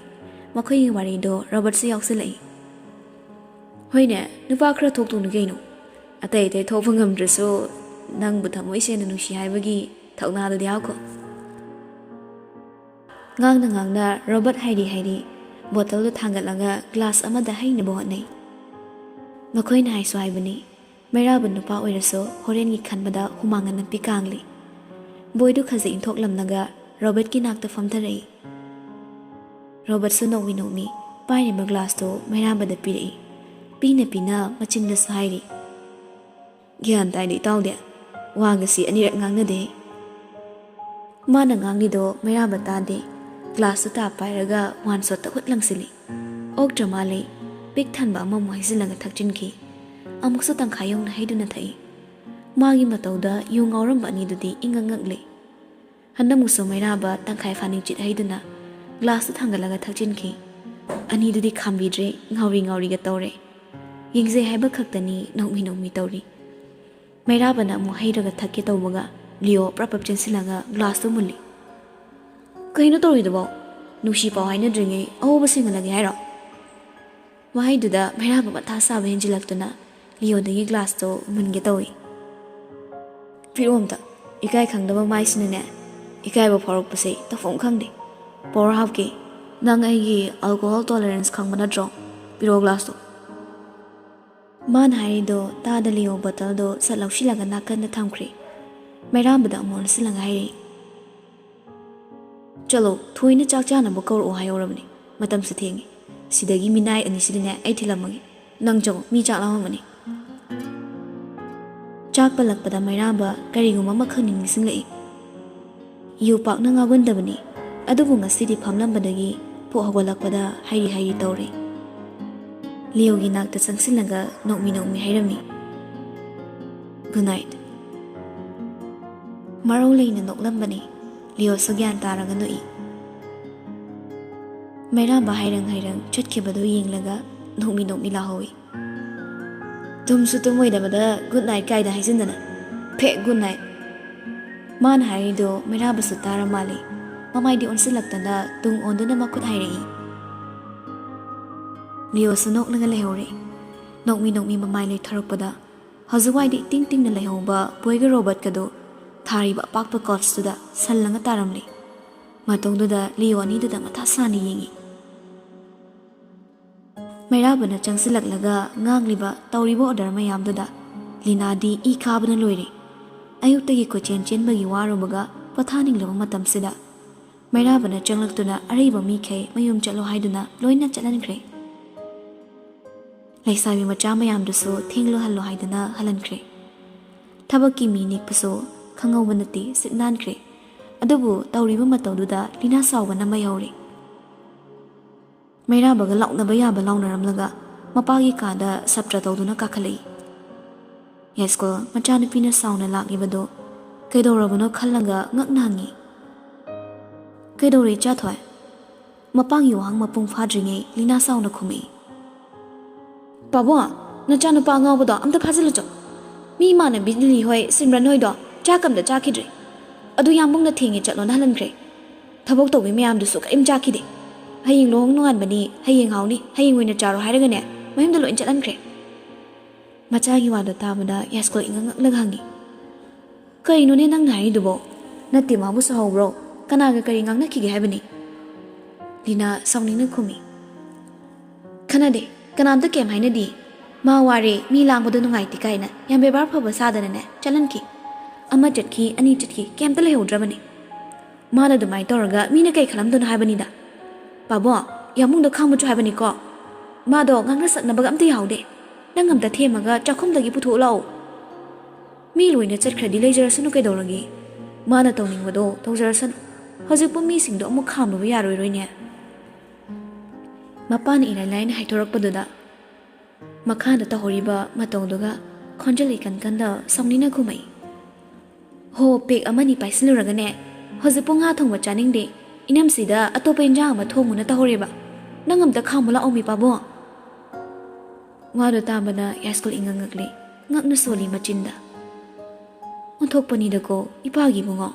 ꯃꯈꯣꯏꯒꯤ ꯋꯥꯔꯤꯗꯣ ꯔꯣꯕꯔꯠꯁꯨ ꯌꯥꯎꯁꯤꯜꯂꯛꯏ꯫ "ꯍꯣꯏꯅꯦ, ꯅꯨꯄꯥ ꯈꯔ ꯊꯣꯛꯇꯧꯅꯤ ꯀꯩꯅꯣ꯫ ꯑꯇꯩ ꯑꯇꯩ ꯊꯣꯛꯄ ꯉꯝꯗ꯭ꯔꯁꯨ ꯅꯪꯕꯨ ꯊꯃꯣꯏ ꯁꯦꯡꯅ ꯅꯨꯡꯁꯤ ꯍꯥꯏꯕꯒꯤ ꯊꯧꯅꯥꯗꯨꯗꯤ ꯌꯥꯎꯈꯣ"꯫ ꯉꯥꯡꯅ ꯉꯥꯡꯅ ꯔꯣꯕꯔꯠ ꯍꯥꯏꯔꯤ ꯍꯥꯏꯔꯤ ꯕꯣꯇꯜꯗꯨ ꯊꯥꯡꯒꯠꯂꯒ ꯒ꯭ꯂꯥꯁ ꯑꯃꯗ ꯍꯩꯅꯕ ꯍꯣꯠꯅꯩ꯫ ꯃꯈꯣꯏꯅ ꯍꯥꯏꯁꯨ ꯍꯥꯏꯕꯅꯤ, ꯃꯩꯔꯥꯕ ꯅꯨꯄꯥ ꯑꯣꯏꯔꯁꯨ ꯍꯣꯔꯦꯟꯒꯤ ꯈꯟꯕꯗ ꯍꯨꯃꯥꯡ ꯑꯅꯞꯄꯤ ꯀꯥꯡꯂꯤ꯫ ꯕꯣꯏꯗꯨ ꯈꯖꯤꯛ ꯏꯟꯊꯣꯛꯂꯝꯂꯒ ꯔꯣꯕꯔꯠꯀꯤ ꯅꯥꯛꯇ ꯐꯝꯊꯔꯛꯏ꯫ ꯔꯣꯕꯔꯠꯁꯨ ꯅꯣꯛꯃꯤ ꯅꯣꯛꯃꯤ ꯄꯥꯏꯔꯤꯕ ꯒ꯭ꯂꯥꯁꯇꯨ ꯃꯩꯔꯥꯕꯗ ꯄꯤꯔꯛꯏ꯫ ꯄꯤꯅ ꯄꯤꯅ ꯃꯆꯤꯟꯗꯁꯨ ꯍꯥꯏꯔꯤ, "ꯒ꯭ꯌꯥꯟ ꯇꯥꯏꯗ ꯏꯇꯥꯎꯗꯤ, ꯋꯥꯒꯁꯤ ꯑꯅꯤꯔꯛ ꯉꯥꯡꯅꯗꯦ"꯫ ꯃꯥꯅ ꯉꯥꯡꯂꯤꯗꯣ ꯃꯩꯔꯥꯕ ꯇꯥꯗꯦ꯫ ꯒ꯭ꯂꯥꯁꯇꯨ ꯇꯥ ꯄꯥꯏꯔꯒ ꯋꯥꯟ ꯁꯣꯠꯇ ꯍꯨꯠ ꯂꯪꯁꯤꯜꯂꯤ꯫ ꯑꯣꯛꯇ꯭ꯔ ꯃꯥꯜꯂꯦ꯫ ꯄꯤꯛ ꯊꯟꯕ ꯑꯃꯃꯨꯛ ꯍꯩꯖꯤꯜꯂꯒ ꯊꯛꯆꯤꯟꯈꯤ꯫ ꯑꯃꯨꯛꯁꯨ ꯇꯪꯈꯥꯏ ꯌꯧꯅ ꯍꯩꯗꯨꯅ ꯊꯛꯏ꯫ ꯃꯥꯒꯤ ꯃꯇꯧꯗ ꯌꯨ ꯉꯥꯎꯔꯝꯕ ꯑꯅꯤꯗꯨꯗꯤ ꯏꯉꯛ ꯉꯛꯂꯤ꯫ ꯍꯟꯗꯛꯃꯨꯛꯁꯨ ꯃꯩꯔꯥꯕ ꯇꯪꯈꯥꯏ ꯐꯥꯅꯤꯡꯆꯤꯠ ꯍꯩꯗꯨꯅ ꯒ꯭ꯂꯥꯁꯇꯨ ꯊꯥꯡꯒꯠꯂꯒ ꯊꯛꯆꯤꯟꯈꯤ꯫ ꯑꯅꯤꯗꯨꯗꯤ ꯈꯥꯝꯕꯤꯗ꯭ꯔꯦ, ꯉꯥꯎꯔꯤ ꯉꯥꯎꯔꯤꯒ ꯇꯧꯔꯦ꯫ ꯌꯦꯡꯖꯩ ꯍꯥꯏꯕ ꯈꯛꯇꯅꯤ ꯅꯣꯛꯃꯤ ꯅꯣꯛꯃꯤ ꯇꯧꯔꯤ꯫ ꯃꯩꯔꯥꯕꯅ ꯑꯃꯨꯛ ꯍꯩꯔꯒ ꯊꯛꯀꯦ ꯇꯧꯕꯒ ꯂꯤꯑꯣ ꯄ꯭ꯔꯞ ꯄ꯭ꯔꯞ ꯆꯦꯟꯁꯤꯜꯂꯒ ꯒ꯭ꯂꯥꯁꯇꯨ ꯃꯨꯜꯂꯤ꯫ "ꯀꯩꯅꯣ ꯇꯧꯔꯤꯗꯨꯕꯣ? ꯅꯨꯡꯁꯤ ꯄꯥꯎ ꯍꯥꯏꯅꯗ꯭ꯔꯤꯉꯩ ꯑꯍꯧꯕ ꯁꯦꯡꯍꯜꯂꯒꯦ ꯍꯥꯏꯔꯣ?" ꯋꯥꯍꯩꯗꯨꯗ ꯃꯩꯔꯥꯕ ꯃꯊꯥ ꯁꯥꯕ ꯍꯦꯟꯖꯤꯜꯂꯛꯇꯨꯅ ꯂꯤꯑꯣꯗꯒꯤ ꯒ꯭ꯂꯥꯁꯇꯣ ꯃꯨꯟꯒꯦ ꯇꯧꯏ꯫ "ꯄꯤꯔꯛꯑꯣ ꯑꯝꯇ꯫ ꯏꯀꯥꯏ ꯈꯪꯗꯕ ꯃꯥꯏꯁꯤꯅꯅꯦ, ꯏꯀꯥꯏꯕ ꯐꯥꯎꯔꯛꯄꯁꯦ ꯇꯧꯐꯝ ꯈꯪꯗꯦ꯫ ꯄꯥꯋꯔ ꯍꯥꯞꯀꯦ"꯫ "ꯅꯪ ꯑꯩꯒꯤ alcohol tolerance ꯈꯪꯕ ꯅꯠꯇ꯭ꯔꯣ? ꯄꯤꯔꯛꯑꯣ glassꯇꯣ꯫" ꯃꯥꯅ ꯍꯥꯏꯔꯤꯗꯣ ꯇꯥꯗ ꯂꯤꯑꯣ bottleꯗꯣ ꯁꯠ ꯂꯧꯁꯤꯜꯂꯒ ꯅꯥꯀꯟꯗ ꯊꯝꯈ꯭ꯔꯦ꯫ ꯃꯩꯔꯥꯕꯗ ꯑꯃꯨꯛ ꯑꯣꯟꯁꯤꯜꯂꯒ ꯍꯥꯏꯔꯛꯏ, "ꯆꯠꯂꯣ, ꯊꯣꯏꯅ ꯆꯥꯛ ꯆꯥꯅꯕ ꯀꯧꯔꯛꯑꯣ ꯍꯥꯏꯍꯧꯔꯕꯅꯤ꯫ ꯃꯇꯝꯁꯨ ꯊꯦꯡꯉꯦ꯫ ꯁꯤꯗꯒꯤ ꯃꯤꯅꯥꯏ ꯑꯅꯤꯁꯤꯗꯅꯦ ꯑꯩ ꯊꯤꯜꯂꯝꯃꯒꯦ꯫ ꯅꯪ ꯆꯪꯉꯣ, ꯃꯤ ꯆꯥꯛ ꯂꯥꯝꯃꯝꯃꯅꯤ꯫" ꯆꯥꯛ ꯄꯜꯂꯛꯄꯗ ꯃꯩꯔꯥꯕ ꯀꯔꯤꯒꯨꯝꯕ ꯑꯃꯈꯛ ꯅꯤꯡꯁꯤꯡꯂꯛꯏ꯫ ꯌꯨ ꯄꯥꯛꯅ ꯉꯥꯎꯒꯟꯗꯕꯅꯤ, ꯑꯗꯨꯕꯨ ꯉꯁꯤꯗꯤ ꯐꯝꯂꯝꯕꯗꯒꯤ ꯐꯨꯛ ꯍꯧꯒꯠꯂꯛꯄꯗ ꯍꯥꯏꯔꯤ ꯍꯥꯏꯔꯤ ꯇꯧꯔꯦ꯫ ꯂꯤꯌꯣꯒꯤ ꯅꯥꯛꯇ ꯆꯪꯁꯤꯜꯂꯒ ꯅꯣꯛꯃꯤ ꯅꯣꯛꯃꯤ ꯍꯥꯏꯔꯝꯃꯤ, "Good night꯫" ꯃꯔꯧ ꯂꯩꯅ ꯅꯣꯛꯂꯝꯕꯅꯤ꯫ ꯂꯤꯌꯣꯁꯨ ꯒ꯭ꯌꯥꯟ ꯇꯥꯔꯒ ꯅꯣꯛꯏ꯫ ꯃꯩꯔꯥꯕ ꯍꯥꯏꯔꯪ ꯍꯥꯏꯔꯪ ꯆꯠꯈꯤꯕꯗꯨ ꯌꯦꯡꯂꯒ ꯅꯣꯛꯃꯤ ꯅꯣꯛꯃꯤ ꯂꯥꯎꯍꯧꯏ꯫ "ꯇꯨꯝꯁꯨ ꯇꯨꯝꯃꯣꯏꯗꯕꯗ good night ꯀꯥꯏꯗ ꯍꯥꯏꯖꯤꯟꯗꯅ꯫ ꯐꯦꯛ good night!" ꯃꯥꯅ ꯍꯥꯏꯔꯤꯗꯣ ꯃꯩꯔꯥꯕꯁꯨ ꯇꯥꯔ ꯃꯥꯜꯂꯤ꯫ ꯃꯃꯥꯏꯗꯤ ꯑꯣꯟꯁꯤꯜꯂꯛꯇꯅ ꯇꯨꯡ ꯑꯣꯟꯗꯨꯅ ꯃꯈꯨꯠ ꯍꯥꯏꯔꯛꯏ꯫ ꯂꯤꯌꯣꯁꯨ ꯅꯣꯛꯂꯒ ꯂꯩꯍꯧꯔꯦ꯫ ꯅꯣꯛꯃꯤ ꯅꯣꯛꯃꯤ ꯃꯃꯥꯏ ꯂꯩꯊꯣꯔꯛꯄꯗ ꯍꯧꯖꯤꯛꯋꯥꯏꯗꯤ ꯏꯇꯤꯡ ꯇꯤꯡꯅ ꯂꯩꯍꯧꯕ ꯕꯣꯏꯒ ꯔꯣꯕꯣꯠꯀꯗꯣ ꯊꯥꯔꯤꯕ ꯑꯄꯥꯛꯄ couchꯇꯨꯗ ꯁꯜꯂꯒ ꯇꯥꯔꯝꯂꯦ꯫ ꯃꯇꯧꯗꯨꯗ ꯂꯤꯌꯣ ꯑꯅꯤꯗꯨꯗ ꯃꯊꯥ ꯁꯥꯅ ꯌꯦꯡꯏ꯫ ꯃꯩꯔꯥꯕꯅ ꯆꯪꯁꯤꯜꯂꯛꯂꯒ ꯉꯥꯡꯂꯤꯕ ꯇꯧꯔꯤꯕ order ꯃꯌꯥꯝꯗꯨꯗ ꯂꯤꯅꯥꯗꯤ ꯏ ꯀꯥꯕꯅ ꯂꯣꯏꯔꯦ꯫ ꯑꯌꯨꯛꯇꯒꯤ ꯀꯣꯏꯆꯦꯟ ꯆꯦꯟꯕꯒꯤ ꯋꯥꯔꯨꯕꯒ ꯄꯣꯊꯥꯅꯤꯡꯂꯕ ꯃꯇꯝꯁꯤꯗ ꯃꯩꯔꯥꯕꯅ ꯆꯪꯂꯛꯇꯨꯅ ꯑꯔꯩꯕ ꯃꯤꯈꯩ ꯃꯌꯨꯝ ꯆꯠꯂꯣ ꯍꯥꯏꯗꯨꯅ ꯂꯣꯏꯅ ꯆꯠꯍꯟꯈ꯭ꯔꯦ꯫ ꯂꯩꯁꯥꯕꯤ ꯃꯆꯥ ꯃꯌꯥꯝꯗꯨꯁꯨ ꯊꯦꯡꯂꯨꯍꯜꯂꯣ ꯍꯥꯏꯗꯨꯅ ꯍꯜꯍꯟꯈ꯭ꯔꯦ꯫ ꯊꯕꯛꯀꯤ ꯃꯤ ꯅꯦꯛꯄꯁꯨ ꯈꯪꯍꯧꯕ ꯅꯠꯇꯦ, ꯁꯤꯠ ꯅꯥꯟꯈ꯭ꯔꯦ꯫ ꯑꯗꯨꯕꯨ ꯇꯧꯔꯤꯕ ꯃꯇꯧꯗꯨꯗ ꯂꯤꯅꯥ ꯁꯥꯎꯕꯅ ꯃꯩ ꯍꯧꯔꯦ꯫ ꯃꯩꯔꯥꯕꯒ ꯂꯥꯎꯅꯕ ꯌꯥꯕ ꯂꯥꯎꯅꯔꯝꯂꯒ ꯃꯄꯥꯒꯤ ꯀꯥꯗ ꯁꯞꯇ꯭ꯔ ꯇꯧꯗꯨꯅ ꯀꯥꯈꯠꯂꯛꯏ꯫ ꯌꯥꯏꯁ꯭ꯀꯨꯜ ꯃꯆꯥꯅꯨꯄꯤꯅ ꯁꯥꯎꯅ ꯂꯥꯛꯂꯤꯕꯗꯨ ꯀꯩꯗꯧꯔꯕꯅꯣ ꯈꯜꯂꯒ ꯉꯛꯅ ꯍꯪꯉꯤ, "ꯀꯩꯗꯧꯔꯦ ꯏꯆꯥꯊꯣꯏ?" ꯃꯄꯥꯒꯤ ꯋꯥꯍꯪ ꯃꯄꯨꯡ ꯐꯥꯗ꯭ꯔꯤꯉꯩ ꯂꯤꯅꯥ ꯁꯥꯎꯅ ꯈꯨꯝꯃꯛꯏ, "ꯄꯥꯕꯨꯡ, ꯅꯆꯥꯅꯨꯄꯥ ꯑꯉꯥꯎꯕꯗꯣ ꯑꯝꯇ ꯐꯥꯖꯤꯜꯂꯨꯆꯣ꯫ ꯃꯤ ꯏꯃꯥꯟꯅꯕꯤ ꯂꯤꯂꯤ ꯍꯣꯏ, ꯁꯤꯝꯔꯟ ꯍꯣꯏꯗꯣ ꯆꯥꯛ ꯑꯝꯇ ꯆꯥꯈꯤꯗ꯭ꯔꯤ꯫ ꯑꯗꯨ ꯌꯥꯝꯕꯨꯡꯅ ꯊꯦꯡꯉꯦ ꯆꯠꯂꯣꯅ ꯍꯜꯍꯟꯈ꯭ꯔꯦ꯫ ꯊꯕꯛ ꯇꯧꯕꯤ ꯃꯌꯥꯝꯗꯨꯁꯨ ꯀꯔꯤꯝ ꯆꯥꯈꯤꯗꯦ꯫ ꯍꯌꯦꯡ ꯂꯨꯍꯣꯡ ꯅꯣꯡꯉꯥꯟꯕꯅꯤ, ꯍꯌꯦꯡ ꯍꯥꯎꯅꯤ, ꯍꯌꯦꯡ ꯑꯣꯏꯅ ꯆꯥꯔꯣ ꯍꯥꯏꯔꯒꯅꯦ ꯃꯌꯨꯝꯗ ꯂꯣꯏ ꯆꯠꯍꯟꯈ꯭ꯔꯦ꯫" ꯃꯆꯥꯒꯤ ꯋꯥꯗꯣ ꯇꯥꯕꯗ ꯌꯥꯏꯁ꯭ꯀꯨꯜ ꯏꯉꯛ ꯉꯛꯂꯒ ꯍꯪꯉꯤ, "ꯀꯩꯅꯣꯅꯦ ꯅꯪꯅ ꯍꯥꯏꯔꯤꯗꯨꯕꯣ? ꯅꯠꯇꯦ, ꯃꯥꯕꯨ ꯁꯥꯎꯍꯧꯕ꯭ꯔꯣ? ꯀꯅꯥꯒ ꯀꯔꯤ ꯉꯥꯡꯅꯈꯤꯒꯦ ꯍꯥꯏꯕꯅꯤ?" ꯗꯤꯅꯥ ꯁꯥꯎꯅꯤꯡꯅ ꯈꯨꯝꯃꯤ꯫ "ꯈꯟꯅꯗꯦ, ꯀꯅꯥꯝꯇ ꯀꯩꯝ ꯍꯥꯏꯅꯗꯦ꯫ ꯃꯥ ꯋꯥꯔꯦ, ꯃꯤ ꯂꯥꯡꯕꯗꯣ ꯅꯨꯡꯉꯥꯏꯇꯦ ꯀꯥꯏꯅ ꯌꯥꯝ ꯕꯦꯕꯥꯔ ꯐꯕ ꯁꯥꯗꯅꯅꯦ ꯆꯠꯍꯟꯈꯤ꯫ ꯑꯃ ꯆꯠꯈꯤ, ꯑꯅꯤ ꯆꯠꯈꯤ, ꯀꯩꯝꯇ ꯂꯩꯍꯧꯗ꯭ꯔꯕꯅꯤ꯫ ꯃꯥꯅ ꯑꯗꯨꯃꯥꯏꯅ ꯇꯧꯔꯒ ꯃꯤꯅ ꯀꯩ ꯈꯜꯂꯝꯗꯣꯏꯅꯣ ꯍꯥꯏꯕꯅꯤꯗ꯫ ꯄꯥꯕꯣ, ꯌꯥꯝꯕꯨꯡꯗꯣ ꯈꯥꯡꯕꯁꯨ ꯍꯥꯏꯕꯅꯤꯀꯣ꯫ ꯃꯥꯗꯣ ꯉꯥꯡꯅ ꯁꯛꯅꯕꯒ ꯑꯝꯇ ꯌꯥꯍꯧꯗꯦ꯫ ꯅꯪ ꯑꯝꯇ ꯊꯦꯝꯃꯒ ꯆꯥꯛꯈꯨꯝꯗꯒꯤ ꯄꯨꯊꯣꯛꯎ ꯂꯥꯛꯑꯣ꯫ ꯃꯤ ꯂꯣꯏꯅ ꯆꯠꯈ꯭ꯔꯗꯤ ꯂꯩꯖꯔꯁꯅꯨ ꯀꯩꯗꯧꯔꯒꯦ? ꯃꯥꯅ ꯇꯧꯅꯤꯡꯕꯗꯣ ꯇꯧꯖꯔꯁꯅꯨ꯫ ꯍꯧꯖꯤꯛꯄꯨ ꯃꯤꯁꯤꯡꯗꯣ ꯑꯃꯨꯛ ꯈꯥꯝꯂꯨꯕ ꯌꯥꯔꯣꯏꯔꯣꯏꯅꯦ꯫" ꯃꯄꯥꯅ ꯏꯔꯥꯏ ꯂꯥꯏꯅ ꯍꯥꯏꯊꯣꯔꯛꯄꯗꯨꯗ ꯃꯈꯥꯗ ꯇꯧꯍꯧꯔꯤꯕ ꯃꯇꯧꯗꯨꯒ ꯈꯣꯟꯖꯦꯜ ꯏꯀꯟ ꯀꯟꯗ ꯁꯥꯎꯅꯤꯡꯅ ꯈꯨꯝꯃꯛꯏ꯫ "ꯍꯣ, ꯄꯦꯛ ꯑꯃꯅꯤ ꯄꯥꯏꯁꯤꯜꯂꯨꯔꯒꯅꯦ, ꯍꯧꯖꯤꯛꯄꯨ ꯉꯥ ꯊꯣꯡꯕ ꯆꯥꯅꯤꯡꯗꯦ, ꯏꯅꯝꯁꯤꯗ ꯑꯇꯣꯞꯄ ꯏꯟꯖꯥꯡ ꯑꯃ ꯊꯣꯡꯉꯨꯅ ꯇꯧꯍꯧꯔꯦꯕ꯫ ꯅꯪ ꯑꯝꯇ ꯈꯥꯝꯃꯨ ꯂꯥꯛꯑꯣꯃꯤ ꯄꯥꯕꯨꯡ꯫" ꯋꯥꯗꯣ ꯇꯥꯕꯅ ꯌꯥꯏꯁ꯭ꯀꯨꯜ ꯏꯉꯛ ꯉꯛꯂꯤ, ꯉꯛꯅ ꯁꯣꯜꯂꯤ ꯃꯆꯤꯟꯗ꯫ ꯑꯣꯟꯊꯣꯛꯄꯅꯤꯗꯀꯣ ꯏꯄꯥꯒꯤ ꯏꯕꯨꯡꯉꯣ꯫